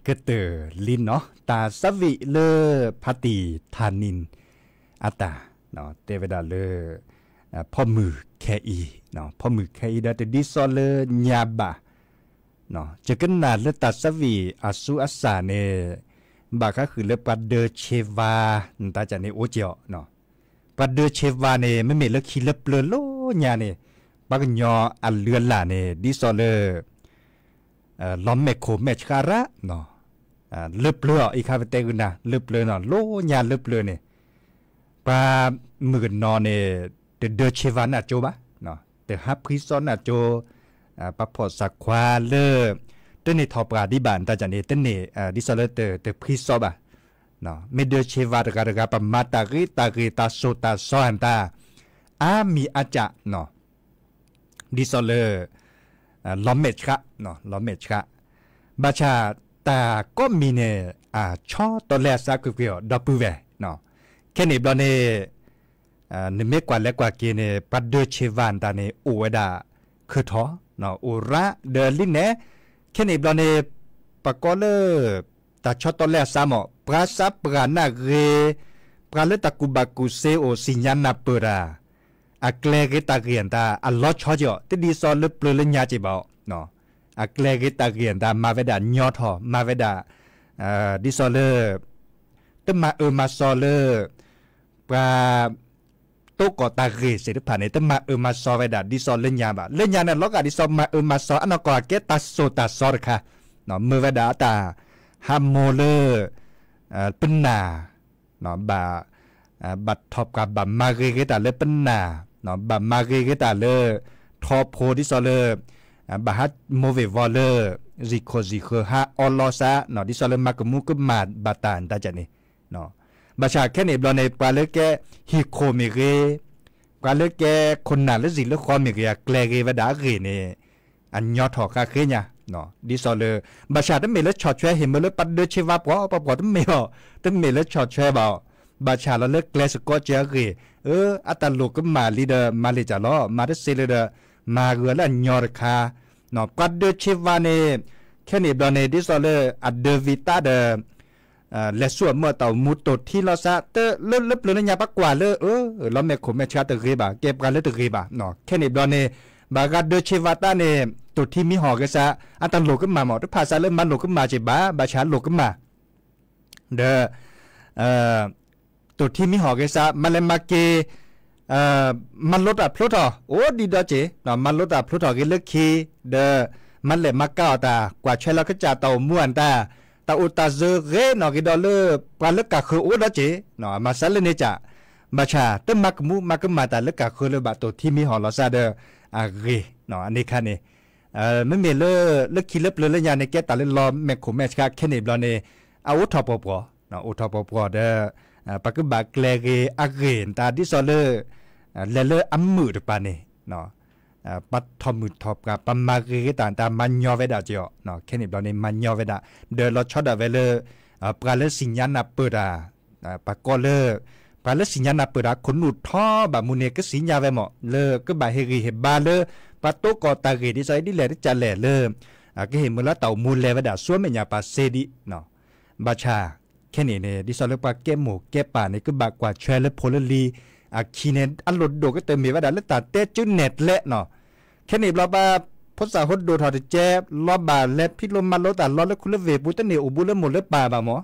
ကတၢၢ်လံနီၤ တၢ်ဆါဝံၣ်လၢဖါတံၣ်ထၣ်နံၣ်အတၢ် တဲဝဲဒၣ်လၢ ဖီၣ်မုၢ်ခဲအံၤ, ဖီၣ်မုၢ်ခဲအံၤဒီးတဒ်သိးလၢညါဘၣ်, ယကနၣ်လၢတၢ်ဆါဝံၣ်အဆူအစၢ်န့ၣ် ဘၣ်ဃးဃုာ်လၢပှၤဒၢဆ့ဝါ နတၢ်ကန့ၣ်အိၣ်က့ၤအီၤ, ပှၤဒၢဆ့ဝါန့ၣ် မ့မ့ၢ်လၢခံလၢပျၢၤလၢညါန့ၣ် ပှၤကညီအလုၢ်အလၢ်န့ၣ် ဒ်သိးလၢ လီၤမဲာ်ခိၣ်မဲာ်ဆှးရၣ်, လၢပျၢၤအီၤ အံၤခါပတဲဂုာ်နၤ လၢပျၢၤနီၤ လၢညါလၢပျၢၤန့ၣ် ပှၤမုၣ်ကနီၤန့ၣ် တဒၢဆ့ဝါနၢ်ကၠိဘၣ်, တဟးဖှံစီနၢ်ကၠိ, ပှၤဖီၣ်စၢ်ခွါလၢ တန့ၢ်ထီၣ်ပှၢ်ဒံးဘၣ် နတၢ်ကန့ၣ် တန့ၢ် ဒ်သိးလၢတဖှံစီဘၣ်, မ့ၢ်ဒၢဆ့ဝါတဂၤတဂၤ ပမၤတၢ်ဂ့ၤတၢ်ဂ့ၤ တၢ်စိၢ်တၢ်စီအတၢ် အါမံၤအါကၠး ဒ်သိးလၢ လီၤမဲာ်ဆှး, လီၤမဲာ်ဆှး, ဘၣ်ဆၣ်တၢ်ကိးမံၤန့ၣ် အဆီတီလဲအစးကွ့ၢ်ကွ့ၢ်အီၤ ဒီပုၢ်ဝဲၢ်, ခဲန့ၣ်ဘျီန့ၣ် နမ့ၢ်ကွၢ်လဲၤကွၢ်က့ၤန့ၣ် ပှၤဒၢဆ့ဝါနတၢ်န့ၣ် အိၣ်ဝဲဒၣ်ခၢၣ်ထီၣ်, အိၣ်ရၣ်ဒီးလံန့ၣ်, ခဲန့ၣ်ဘျီန့ၣ် ပကိးလၢ တၢ်ဆီတီလဲအစးမး ပှၤစးပှၢ်နၢ်ဂ့ၤ, ပှၤလၢတၢ်ကူၣ်ဘၣ်ကူၣ်စ့အိၣ် စံၣ်ညါနၢ်ပၢၢ်တၢ် အကျဲဂ့ၤတၢ်ဂ့ၤအတၢ် အလီၤဆီက့ၤအီၤ တဒ်သိးလၢပျၢၤလၢညါက့ၤဘၣ်အီၤ, အကျဲဂ့ၤတၢ်ဂ့ၤအတၢ် မၤဝဲဒၣ်ညီထီၣ် မၤဝဲဒၣ် ဒ်သိးလၢ တမၤအၢမၤစီလၢ ပှၤ တိကီၢ်တၢ်ဂ့ၢ်စ့ၢ်တဖၣ်န့ၣ် တမၤအၢမၤစီဝဲဒၣ်ဒ်သိးလၢညါဘၣ်. လၢညါန့ၣ် လီၤဂာ်ဒ်သိးမၤအၢမၤစီ အနီၢ်ကီၢ်အကဲတၢ်စိၢ်တၢ်စီတခါ, မ့ၢ်ဝဲဒၣ်တၢ်ဟးမိၢ်လၢ ပနၢ် ဘၣ် ဘၣ်ထီၣ်ပှၢ်ဘၣ်မၤဂ့ၤဂ့ၤတၢ်လၢပနၢ်, ဘၣ်မၤဂ့ၤဂ့ၤတၢ်လၢ ထီဖိဒ်သိးလၢ ဘၣ်ဟးမိၢ်ဝ့ၢ်ဝီၤလၢ စံၣ်ခိၣ်စံၣ်ဃၢၤဟးအီလီၤစး ဒ်သိးလၢမၤကမူကမၣ်ဘၣ်တၢ် နတၢ်ကန့ၣ် ဘၣ်ဆၣ်ခဲန့ၣ်ဘျီန့ၣ် ပှၤလၢကဲဟံၣ်ခိၣ်မ့ၢ်ဂ့ၤ, ပှၤလၢကဲခိၣ်နၢ်လၢစံၣ်လၢဃီမ့ၢ်ဂ့ၤ အကျဲဂ့ၤဝဲဒၣ်အဂ့ၢ်န့ၣ် အညီထီၣ်ဃၣ်ဃ့ညါ, ဒ်သိးလၢ ဘၣ်ဆၣ်တမ့ၢ်လၢဆီၣ်ထွဲဟ့ၣ်မ့ၢ်လၢပှၤဒၢဆ့ဝါပှီၢ်ပှီၢ်ပှီၢ်တမ့ၢ်အီၤ, တမ့ၢ်လၢဆီၣ်ထွဲဘၣ်အီၤ, ဘၣ်ဆၣ်လီၤလၢကျဲစ့ၢ်ကီးကဲအဂ့ၢ်, အတၢ်လိၣ်ကမၣ်လံဒီး မၤလ့ၣ်ကၢ်လီၤ မၤတစ့လၢဒီး မၤဂ့ၤလၢအညီတခါ ပှၤဒၢဆ့ဝါန့ၣ် ခဲန့ၣ်ဘျီန့ၣ် ဒ်သိးလၢအဒၢဝံသးဒီး လဲၤဆူအမုၢ်အတၢ်အိၣ်မူတိၢ်ထံလီၤစး တလၢလၢပျၢၤလၢညါပှၤကွၢ်လၢ လီၤမဲာ်ခိၣ်မဲာ်ဆှးတဂ့ၤဘၣ် ကဲပှၤလၢတဂ့ၤဘၣ်, ခဲန့ၣ်ဘျီန့ၣ် ဘၣ်ဂၤဒၢဆ့ဝါတၢ်န့ၣ် တိၢ်ထံမံဟီၣ်ဂ့ၤစး အတၢ်လိၣ်ကမၣ်မး တဖၣ်စးလၢမၤလိၣ်ကမၣ်က့ၤဘၣ် ဘၣ်ဆၣ်လိၣ်ကမၣ် ဒီး တိၢ်ထံမံဟီၣ်ဂ့ၤစး မၤလဲၤမၤက့ၤ မၤလိတၢ်ဖျိထီၣ် အိၣ်ဒံးဒီးက့ၤ မၤလိတၢ်ဖျိထီၣ်ဂ့ၤလၢခံ ဒီး မၤလဲၤမၤကၤအီၤတၢ် ကွၢ်ဆွဲလီၤကစၢ်တၢ်အိၣ်မူအတၢ် တၢ်အိၣ်တၢ်စၢၤဂ့ၤနီၣ်ဂ့ၤဒီးလၢ ပှၤလၢကၢ်ဃၢၤအိၣ်ဒီးက့ၤ မၤစးလၢန့ၣ်ကၢ် ဘၣ်ဆၣ် တမၤကမူမၤကမၣ်တၢ်လၢကၢ်ဃၢၤလၢဘၣ်တိၢ်ထံမံဟီၣ်လီၤစးဒီး အဂ့ၢ် အန့ၣ်ခါန့ၣ် မ့မ့ၢ်လၢ လၢခံလၢပျၢၤလၢညါန့ၣ် ကဲတၢ်လၢလီၤမဲာ်ခိၣ်မဲာ်ဆှးခဲန့ၣ်ဘျီန့ၣ် အအိၣ်ထီၣ်ပှီၢ်ပှီၢ် အိၣ်ထီၣ်ပှီၢ်ပှီၢ်ဒီး ပကဘၣ်ကျဲၤဂ့ၤအဂ့ၢ်တၢ်ဒ်သိးလၢ လဲၤလၢအမုာ်တပၤန့ၣ် ပှၤထီၣ်မုာ်ထီၣ်ပှၢ် ပှၤမၤဂ့ၤဂ့ၤတၢ်တၢ်မၤညီဝဲဒၣ်က့ၤအီၤ ခဲန့ၣ်ဘျီန့ၣ် မၤညီဝဲဒၣ် ဒီးလီၤဆီဒၣ်ဝဲလၢ ပှၤလၢစံၣ်ညါနၢ်ပၢၢ်တၢ် ပှၤကိးလၢ ပှၤလၢစံၣ်ညါနၢ်ပၢၢ်တၢ် ခိၣ်နူာ်ထီဘၣ်မူန့ၣ် ကစံၣ်ညါဝဲမး လၢကဘၣ်ဟ့ၣ်ဂံၢ်ဟ့ၣ်ဘါလၢ ပှၤတိကီၢ်တၢ်ဂ့ၢ်ဒ်သိးအံၤဒ်လဲၣ်တကးလဲၣ်လၢ ကဟ့ၣ်မုၢ်လၢတၢ်အိၣ်မူလဲၤဝဲဒၣ်ဆူအမဲာ်ညါပှၤစ့ဒံး ဘၣ်ဆၣ် ခဲန့ၣ်န့ၣ် ဒ်သိးလၢပှၤကဲမိၢ်ကဲပၢ်န့ၣ် ကဘၣ်ကွၢ်ဆွဲလၢဖိလၢလံၤ အခံန့ၣ် အလိၣ်ဒိၣ်ကတၢၢ်မ့ၢ်ဝဲဒၣ်လၢတၢ်တဲကၠူနဲၣ်ကျဲနီၤ ခဲန့ၣ်ဘျီပှၤ ဖိသၣ်ဟိဒိၣ်ထီၣ်တကဲ လီၤဘၣ်လဲၤဖံးလိမၤလိတၢ်လီလၢခူလၢဝ့ၢ်ပူၤ တန့ၢ်အိၣ်ဘူးလၢမိၢ်လၢပၢ်ဘၣ်မး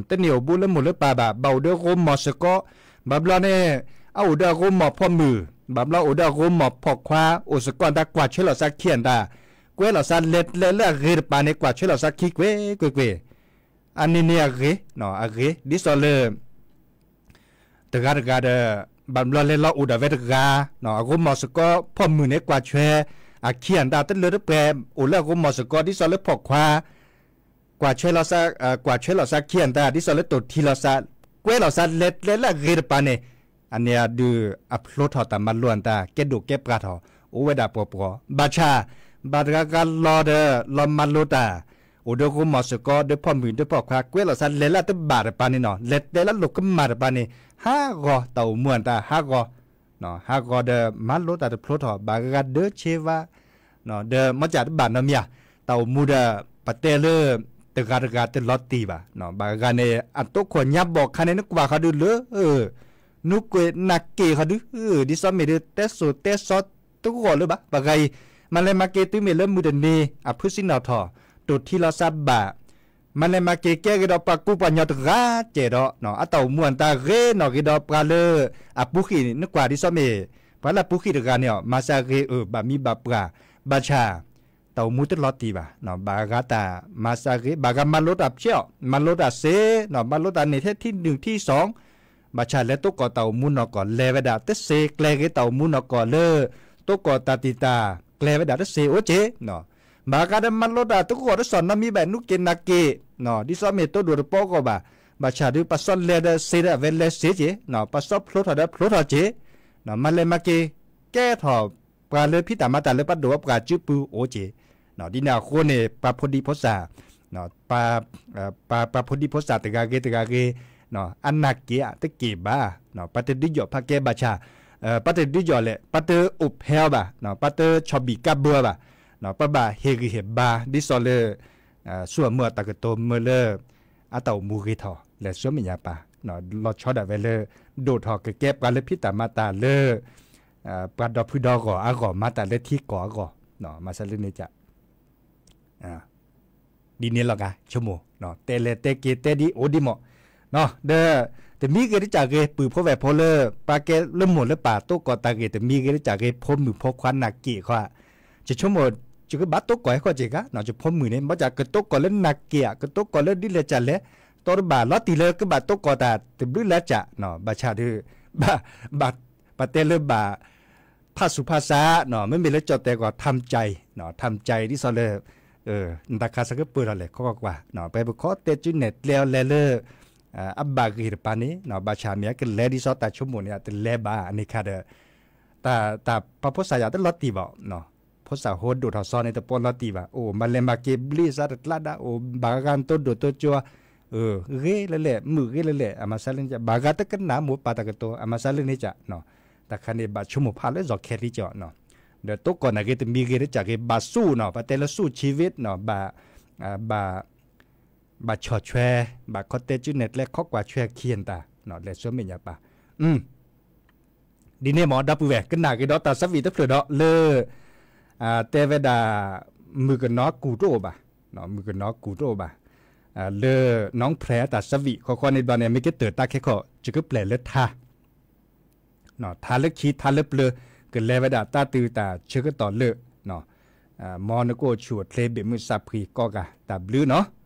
တန့ၢ်အိၣ်ဘူးလၢမိၢ်လၢပၢ်ဘၣ် ဘၣ်အိၣ်ဒီးအရိမိၢ်စ့ၢ်ကီး ဘၣ်ဘျီန့ၣ် အအိၣ်ဒီးအရိမိၢ်ဖီၣ်မုၢ် ဘၣ်ဘျီအိၣ်ဒီးအရိမိၢ်ဖီၣ်ခွါ အိၣ်စ့ၢ်ကီးတၢ်ကွၢ်ဆွဲလီၤစၢခံအတၢ် ကွဲလီၤစၢလဲၤကျဲလၢအဂ့ၤတပၤန့ၣ် ကွၢ်ဆွဲလီၤစၢခံကွ့ၢ်ကွ့ၢ်ကွ့ၢ် အန့ၣ်န့ၣ်အဂ့ၤ အဂ့ၤ ဒ်သိးလၢ တဂၤတဂၤဒီး ဘၣ်ဘျီလဲၤလီၤအိၣ်ဒီးဝဲတဂၤ အရိမိၢ်စ့ၢ်ကီး ဖီၣ်မုၢ်န့ၣ် ကွၢ်ဆွဲ အခံအတၢ်တလၢတပှဲၤ အိၣ်လၢအရိမိၢ်စ့ၢ်ကီး ဒ်သိးလၢဖီၣ်ခွါ ကွၢ်ဆွဲလီၤစၢ ကွၢ်ဆွဲလီၤစၢခံအတၢ် ဒ်သိးလၢတိၢ်ထံလီၤစၢ ကွဲလီၤစၢလဲၤကျဲလၢအဂ့ၤတပၤန့ၣ် အန့ၣ်အဒုးအဖျိထီၣ်တၢ်မၤလိအတၢ် ကဲဒိၣ်ကဲပှၤထီၣ် အိၣ်ဝဲဒၣ်ပှီၢ်ပှီၢ် ဘၣ်ဆၣ် ဘၣ်တဂၤဂၤလီၤဒီး လီၤမၤလိတၢ် အိၣ်ဒီးအရိမိၢ်စ့ၢ်ကီး ဒီးဖီၣ်မုၢ်ဒီးဖီၣ်ခွါ ကွဲလီၤစၢလဲၤလၢအတဘၣ်တပၤန့ၣ်နီၤ လဲၤကျဲလၢလိၣ်ကမၣ်တပၤန့ၣ် ဟးဂီၤ တၢ်အိၣ်မူအတၢ်ဟးဂီၤ ဟးဂီၤဒီးမၤလိတၢ်တဖျိထီၣ် ဘၣ်ဂၤဒၢဆ့ဝါ ဒီးမ့ၢ်ကၢ်တဘၣ်နီတမံၤ တၢ်အိၣ်မူဒီး ပတဲလၢ တဂၤတဂၤတလီၤတံၢ်ဘၣ်, ဘၣ်ဂၤန့ၣ် အတိခိၣ်ညါဘီၣ်ခါန့ၣ် နကွၢ်ဃီဒုးလၢ နူကွ့ၢ်နၢ်က့ၢ်ဃီဒုး, ဒ်သိးမ့ၢ်ဒုး တဲစိၤတဲစီတဂီၢ်လၢၤဘၣ်. ဘၣ်ဂၤအံၤ မၤလဲၤမၤက့ၤတုၤမ့ၢ်လၢမုၢ်တနံၤ အဖုစံနီၣ်ထီၣ် တိၢ်ထံလီၤစးဘၣ်, မၤလဲၤမၤက့ၤကဲဂ့ၤဒီးပှၤကူပှၤညီတဂၤကဲဒီး အတၢ်အိၣ်မူအတၢ်ဂ့ၤနီၣ်ဂ့ၤဒီးပှၤလၢအပူၤဃံၣ်န့ၣ် နကွၢ်ဒ်သိးမ့ၢ် ပှၤလၢအပူၤဃံၣ်တဂၤန့ၣ် မၤစၢ်ဂ့ၤအၢ ဘၣ်မံဘၣ်ပှၢ်, ဘၣ်ဆၣ် တၢ်အိၣ်မူတလီၤတံၢ်ဘၣ်, ဘၣ်ဂၤတၢ်မၤစၢ်ဂ့ၤ ဘၣ်ဂၤမၤလိတၢ်ဖျဲးအီၤ မၤလိတၢ်စ့, မၤလိတၢ်န့ၣ်ထဲထံနုၢ်ထံစီၣ်, ဘၣ်ဆၣ်လဲၤတိကိးတၢ်အိၣ်မူနီၢ်ကီၢ် လဲၤဝဲဒၣ်တစ့ ကျဲဂ့ၤတၢ်အိၣ်မူနီၢ်ကီၢ်လၢ တိကိးတၢ်တံာ်တာ် ကျဲဝဲဒၣ်တစ့အိၣ်က့ၤ, ဘၣ်ဂၤဒီးမၤလိတၢ်တဂီၢ်တစီၣ်နီတမံၤဘၣ် နူက့ၤနၢ်က့ၢ်, ဒ်သိးမ့ၢ်တိဒိၣ်တပီအဂီၢ်ဘၣ်, ဘၣ်ဆၣ်ဒုး ပှၤစီလဲၤဒီးစ့ဒီးအဝဲလဲၤစ့က့ၤ, ပှၤစီဖျိထီၣ်ဒီးဖျိထီၣ်က့ၤ, မၤလဲၤမၤက့ၤ ကဲထီၣ် ပှၤလၢဖံးတၢ်မၤတၢ်လၢပှၤဒိၣ်ပှၤစုပူၤအိၣ်က့ၤ, ဒ်န့ၣ်အဃိန့ၣ် ပှၤဖိဒံဖိသၣ် ပှၤ ပှၤဖိဒံဖိသၣ်တဂၤဂ့ၤတဂၤဂ့ၤ အနၢ်က့ၢ်ဧါ တက့ၢ်ဘၣ်, ပှၤတဒုးယီၣ်ဖးကဲဘၣ်ဆၣ်, ပှၤတဒုးယီၣ်လဲၣ် ပှၤတအိၣ်ဖဲအီၤဘၣ်, ပှၤတဆီၣ်ဘံၣ်ကးဘၢအီၤဘၣ်, ပှၤဘၣ်ဟ့ၣ်ဂံၢ်ဟ့ၣ်ဘါ ဒ်သိးလၢ ဆူအမုၢ်အတၢ်ကတိၤမုၢ်လၢ အတၢ်အိၣ်မူဂ့ၤထီၣ် လဲၤဆူမဲာ်ညါပၢ်, လီၤဆီဒၣ်ဝဲလၢ ဒိၣ်ထီၣ်ကကဲပှၤလၢဖံးတၢ်မၤတၢ်လၢ ပှၤဒီဖုဒီဂီၢ်အဂီၢ် မၤတၢ်လၢထံကီၢ်အဂီၢ်, မၤစၢၤလၢန့ၣ်က ဒ်န့ၣ်လီၤဂာ် ဆိကမိၣ် တဲလဲၤတဲက့ၤတဲဒ်အိၣ်ဒ်မး, ဒီး တမံဂ့ၤတစၢ်ဂ့ၤ ပုၢ်ဖိဝဲၢ်ဖိလၢ ပှၤကဲလၢမိၢ်လၢပၢ် တိကိးတၢ်ဂ့ၢ် တမံဂ့ၤတစၢ်ဂ့ၤ ဖိမုၣ်ဖိခွါနၢ်က့ၢ်ဃီ, ယဆိကမိၣ် ယကဘၣ်တိကိးဟဲခီၣ်က့ၤဂၤ ယဖိမုၣ်န့ၣ် ဘၣ်ဆၣ်ကတိကိးလၢနၢ်က့ၢ်ဧါ ကတိကိးလၢဒ်လဲၣ်ကလဲၣ်, တီတဘၣ်လီၤတံၢ်လၢကဘၣ်တိကိးတၢ်တဘျုးလၢကၢ်, ဘၣ်ဆၣ်ဒုး ဘၣ် ပတဲလၢဘၣ် ဖးဆူၣ်ဖးဆးနီၤ မ့မ့ၢ်လၢကၠီၣ်တဲာ်ကွၢ် ထၢမ်ကၠဲး ထၢမ်ကၠဲး ဒ်သိးလၢ နတၢ်ခါဆၢကပၢၢ်ထီၣ်လဲၣ် ခီကွၢ်ကွၢ် ပှၤပခီတဲစုနဲၣ်ကျဲအီၤလဲၤလၢ အဘၣ်ဂ့ၢ်တပၤန့ၣ် ဘၣ်ဆၣ်မ့ၢ်အကလဲၤဒ်သိးတၢ်ဆိကမိၣ်န့ၣ် အတလဲၤဘၣ် အန့ၣ်ခါဒီး တၢ်ပှၤဖိသၣ်ယၤတလီၤတံၢ်ဘၣ် ဖိသၣ်ဟိဒိၣ်ထီၣ်စီန့ၣ် တပလီၤတံၢ်ဘၣ် အိၣ်မၤလဲၤမၤက့ၤဘျ့စးတကျါဒၣ် အိၣ်ဘၣ်ဂၤဂၤတိဒိၣ်တိကၠိ ဂ့ၤလၢလဲၣ် မုာ်ဂ့ၤလၢလဲၣ် အမၤစၢၤလၢန့ၣ် ဘၣ်ဂၤတကနၣ်မိၢ်ပၢ်တၢ်ကတိၤ အမၤစၢၤလၢန့ၣ်ကၠး တၢ်ခါန့ၣ် ဘၣ်ဆိကမိၣ်ဖးလၢယီၢ်ခဲလံကၠီနီၤ ဒီးတိကိးနၢ်ဂ့ၤတမံၤဂ့ၤတကၠးဂ့ၤ ဘၣ်ဆူၣ်နီၤ ပတဲလၢဆူၣ်ဆံဝ့နီၤ ဘၣ် ဘၣ် ဘၣ်ဆီၣ်ထွဲ ဘၣ်ခီတဲစုနဲၣ်ကျဲခီကွၢ်ထွဲခံတၢ် လဲၤဆူမဲာ်ညါပၢ် ဒ်န့ၣ်မ့ၢ်ဒီပုၢ်ဝဲၢ် ကနၣ်က့ၤဒီးတၢ်ဆၢဝံၣ်တဖျၢၣ်ဒီးလၢ တဲဝဲဒၣ် မုၣ်ကနီၤကူၣ်တအိၣ်ဘၣ် မုၣ်ကနီၤကူၣ်တအိၣ်ဘၣ် လၢ နီၢ်ဖျဲးအတၢ်ဆၢဝံၣ် ဃီဃီန့ၣ်ဘျီန့ၣ် မ့ၢ်ကတၢၢ်တၢ်ခဲခီၣ် ယကပျဲၢ်လၢထါ ထါလၢခံထါလၢပျၢၤ ကလဲၤဝဲဒၣ်တၢ်တုၤတၢ်ဆၢကတီၢ်လၢ မ်နကအိၣ်ဆူၣ်အိၣ်ချ့ဘ့ၣ်မုၢ်စၢ်ဖှံကိးဂၤ တၢ်ဘျုးနီၤ.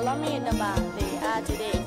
လီၤမ့ၢ်တဘၣ်သ့ၣ်အါတဒ့ၣ်, ဟဲနီၤတုၤဒ့ၣ်. ဟဲထီၣ်ဒံး မၤက့ၤလၢကံၣ်လၢနီၢ် တၢ်အိၣ်တဂ့ၤ, သံလူၤဘၣ်ကီ နီၢ်ဒုးဒုး မ့ၢ်ဘုနီၢ်ယါ အီၣ်တဂ့ၤ, နီၢ်ဟဲထီၣ်ဒံး ဟံးမၤက့ၤလၢကံၣ်လၢနီၢ် တၢ်အိၣ်တဂ့ၤ, လူၤဘၣ်ကီ နီၢ်ကျဲကျဲ သၢဘုနီၢ်ယါ အီၣ်တဂ့ၤ, ဟံးထီၣ်ဒံး ဟံးမၤက့ၤလၢကံၣ်လၢနီၢ် တၢ်အိၣ်တဂ့ၤ, အိၣ်ကီအိၣ်ကီ နီၢ်ဘၣ်လဲၣ် နီၢ်တမ့ၢ်ကဲ မ့ၢ်ကဲန့ၣ် ဟဲထီၣ်ဒံး ဟံးမၤက့ၤလၢကံၣ်လၢနီၢ် တၢ်အိၣ်တဂ့ၤ, ဟဲထီၣ်ပှံၤ ဟံးန့ၢ်ပှံၤဒီးပှံၤ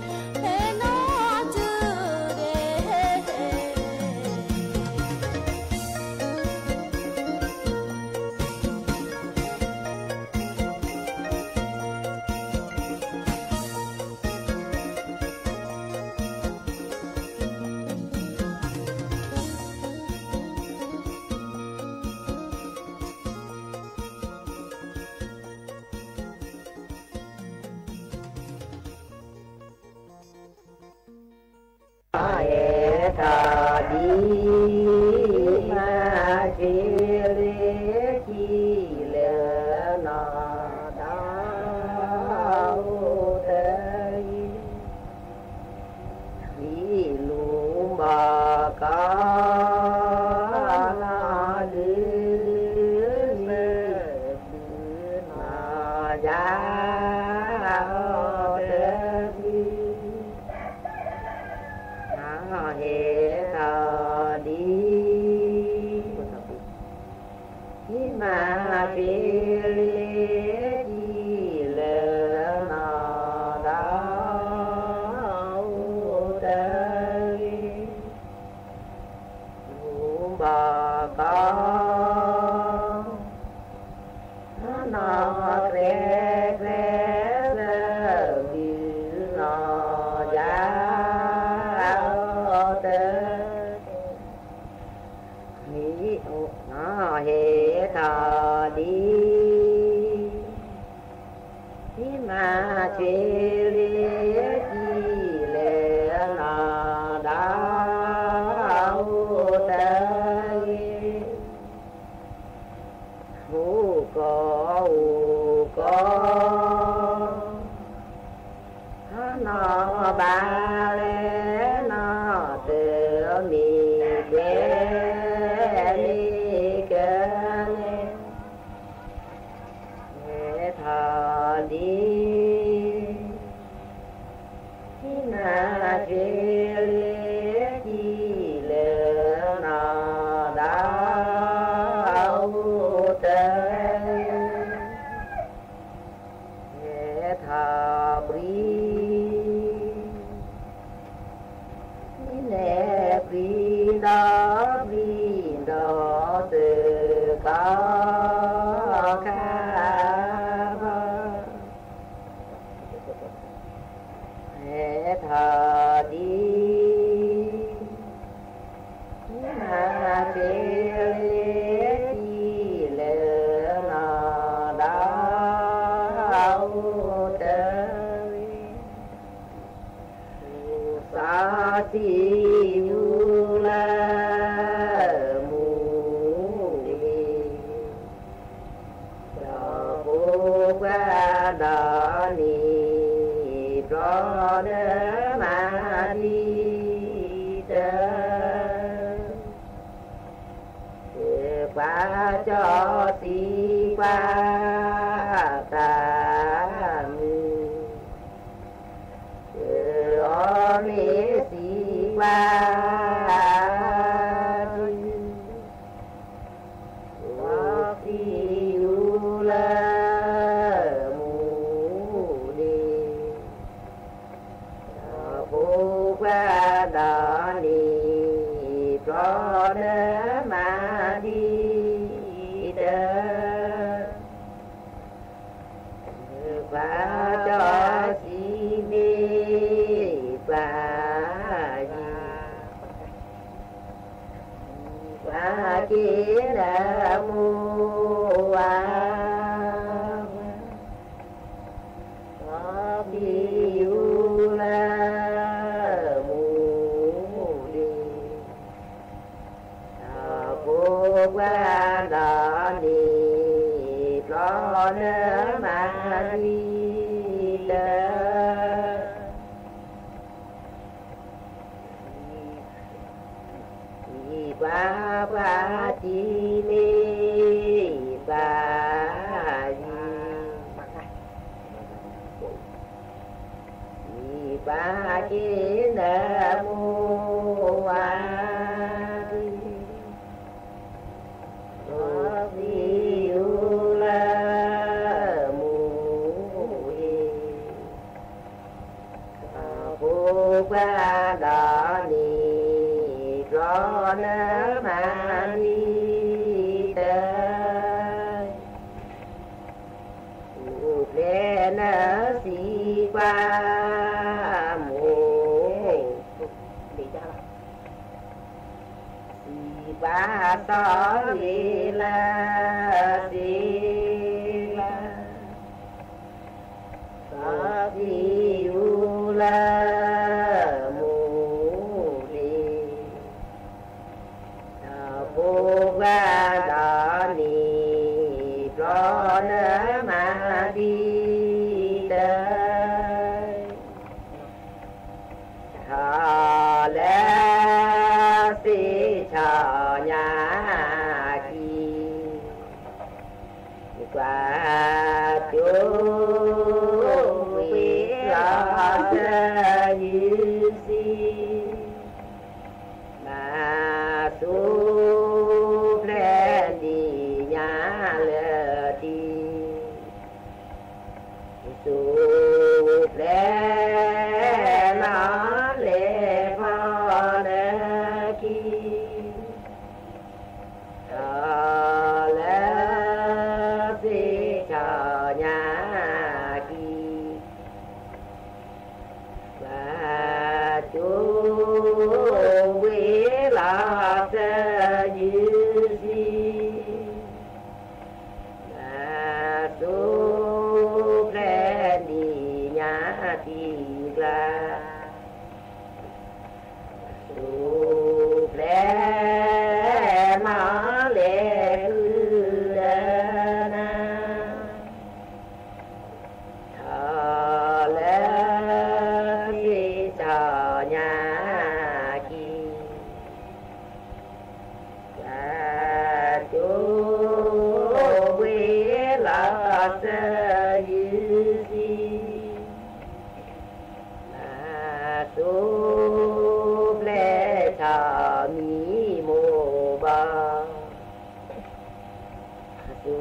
ဒီး သုးကီၢ်ခါဘီ ဟဲထီၣ်ဒံး ဟံးမၤက့ၤလၢကံၣ်လၢနီၢ် တၢ်အိၣ်တဂ့ၤ, သူၣ်စီဆှံယူၤလၢမူၤဂ့ၤ ဒီးဖိခွါဒီးနံၤ ပျီလၢမၤဒံးတၢ် ကွၢ်ကွၢ်စီဆှံကွၢ်တၢ်မုာ် အီၤမ့ၢ်စံးကွၢ် စီဆှံယူၤလၢမူၤဒ့ၣ် ဒီးဖိခွါဒီးနံၤ ပျီလၢမၤဒံးတၢ် ကွၢ်စီဆှံမ့ၢ်ကွၢ်ယံၤ ကွၢ်က့ၤနမိၢ်ဝၤ စီဆှံယူၤလၢမူၤဒ့ၣ် ဒီးဖိခွါဒီးနံၤ ပျီလၢမၤဒံးတၢ် စံးကွၢ်ကွၢ်ထံမ့ၢ်ကွၢ်ယံၤ စံးကွၢ်က့ၤနမိၢ်ဝၤ စီဆှံယူၤလၢမူၤဒ့ၣ် ဘၣ်ဒီးန့ၣ် ဘျီနမၤဒ်တၢ် အိၣ်ဖျဲၣ်နစံးကွၢ်မိၢ် စံးကွၢ်စီၤလ့ၤလၢစ့လၢ စီၤသံယူလၢမိၢ်လ့ၤ ဒီးဖိခွါဒီးန့ၣ် ဘျီနမၤဒ်တၢ် ထီၣ်လၢစ့ဆီညါခံ ကွၢ်ကၠိဝ့ၤလီၤစၢၤယုၢ်စံ ဘၣ်ဆိဖျဲၣ်ဒံးညါလၢထံ ဆိဖျဲၣ်နီၣ်လဲၤဖီနခံ ထီၣ်လၢစ့ဆီညါခံ ကွၢ်ကၠိဝ့ၤလီၤစၢၤယုၢ်စံ ဘၣ်ဆိဖျဲၣ်ဒံးညါတံၢ်ကျါ ဆိဖျဲၣ်နီၣ်လဲၤဃုာ်ဒီးနၤ ထီၣ်လၢစ့ဆီညါခံ ကွၢ်ကၠိဝ့ၤလီၤစၢၤယုၢ်စံ ဘၣ်ဆိဖျဲၣ်ဆီမံၤမိၢ်ဘီ ဆိ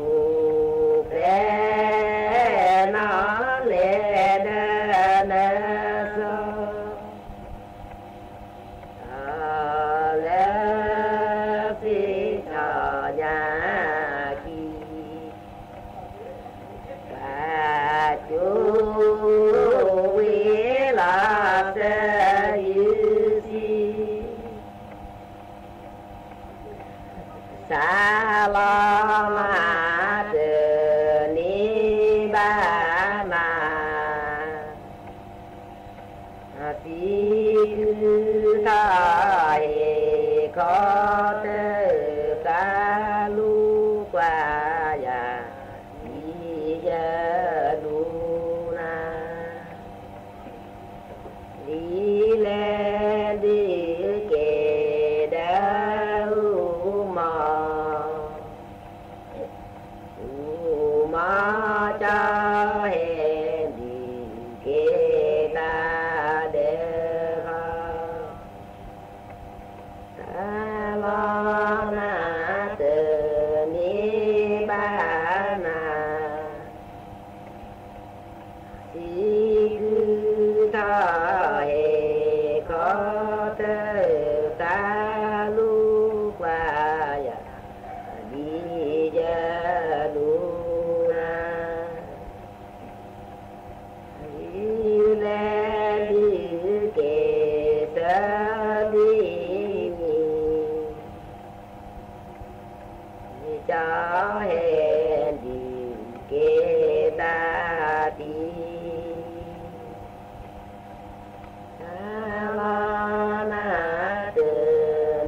ဖျဲၣ်နီၣ်လဲၤဒီးနၤစီၤ ထီၣ်လၢစ့ဆီညါခံ ကွၢ်ကၠိဝ့ၤလီၤစၢၤယုၢ်စံ စးလီၤမၤတန့ၢ်ဘၣ်နၤ စံးကုထီၣ်ဟ့ၣ်ခီတၢ် သးလူကွၢ်ယၤ ဒ်ယလူၤနၤ ဒ်လဲၣ်ဒုးကဲဒၣ်အူမီၤ အူမီၤကၠီဟဲဒုးကဲတၢ်ဒီး စးလီၤမၤတန့ၢ်ဘၣ်နၤ စံးကုထီၣ်ဟ့ၣ်ခီတၢ် သးလူကွၢ်ယၤ ဒ်ယလူၤနၤ ဒ်လဲၣ်ဒုးကဲသၢဒ်န့ၣ် ကၠီဟဲဒုးကဲတၢ်တံၢ် စးလီၤမၤတ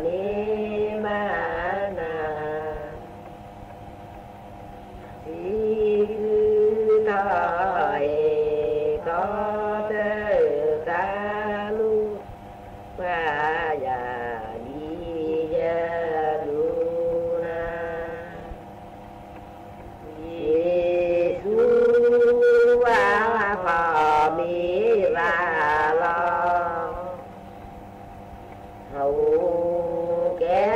န့ၢ်ဘၣ်နၤ စံးကုထီၣ်ဟ့ၣ်ခီတၢ် သးလူကွၢ်ယၤ ဒ်ယလူၤနၤ ယ့ၣ်ၡူးဝါဖီၣ်မ့ၢ်ဘၣ်လီၤ အိၣ်ကဲ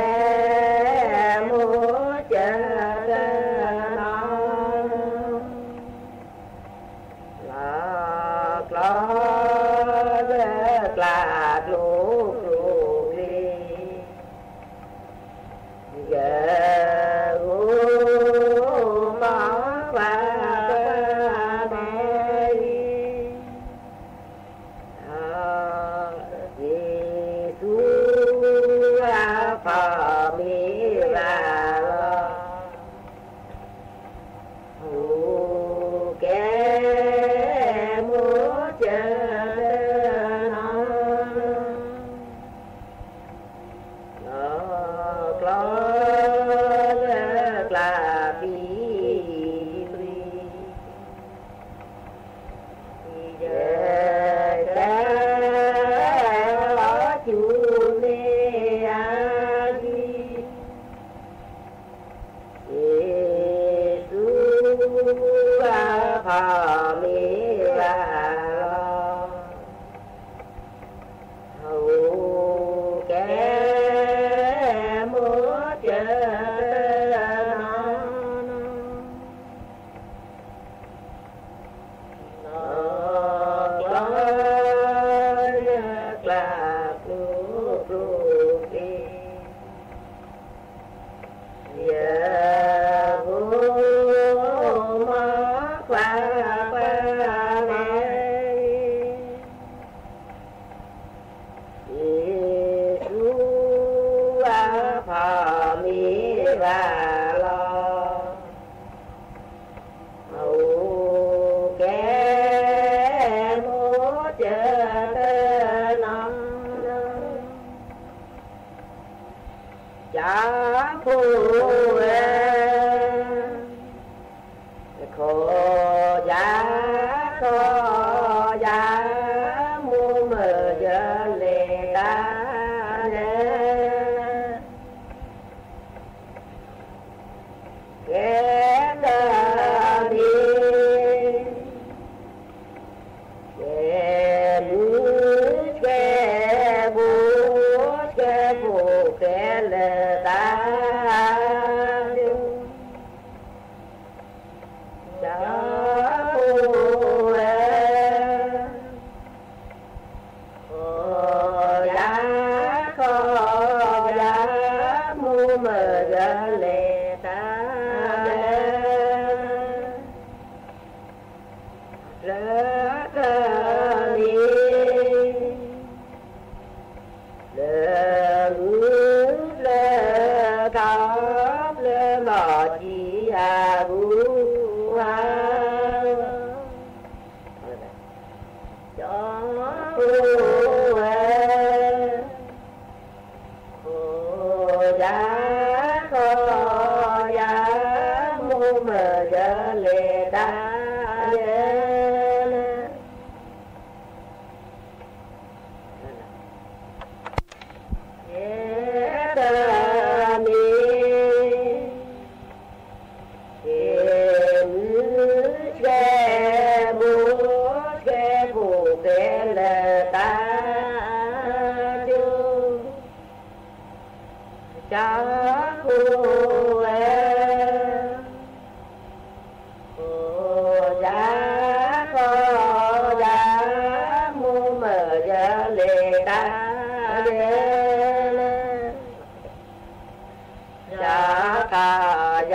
မိၢ်ကၢ်တနီၤ လီၤကျီလၢကျါ ဖိဝဲ, ခီယၤ, ခီယၤ, မိၢ်မၢယလဲၤတၢ်လဲၤ, ကဲတမံၤ ကဲမုၢ်ကဲဘိ ကဲဖိကဲလၢာ်တၢ် ကၠီဖိဝဲ, ခီယၤ, ခီယၤ, မိၢ်မၢယလဲၤတၢ်လဲၤ လၢကမံၤ လၢမုၢ်လၢထီ လၢလီၤတံၢ်အပူၤဧါ, ကၠီဖိဝဲ, ခီယၤ, ခီယၤ, မိၢ်မၢယလဲၤတၢ်လဲၤ ကဲတမံၤ ကဲမုၢ်ကဲဘိ ကဲဖိကဲလၢာ်တၢ် ကၠီဖိဝဲ, ခီယၤ, ခီယၤ, မိၢ်မၢယလဲၤတၢ်လဲၤ ယကယ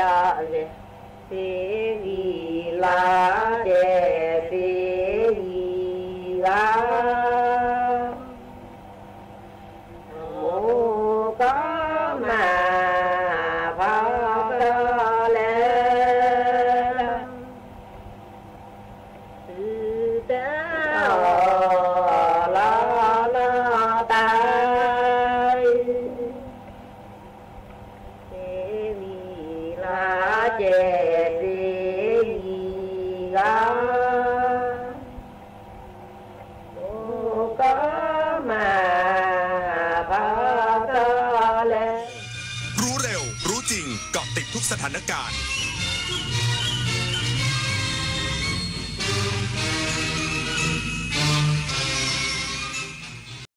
လဲၤ သ့ဂံၤလၤကဲသ့ဂံၤဂၤ, မိၢ်ကီၢ်မးဖီတီလဲၣ် သုတအီၣ်လီၤနီၢ်တၢ်အံၤ, သ့ဂံၤလၤကဲသ့ဂံၤဂၤ, မိၢ်ကီၢ်မးဖီတီလဲၣ် รู้เร็ว รู้จริง เกาะติดทุกสถานการณ์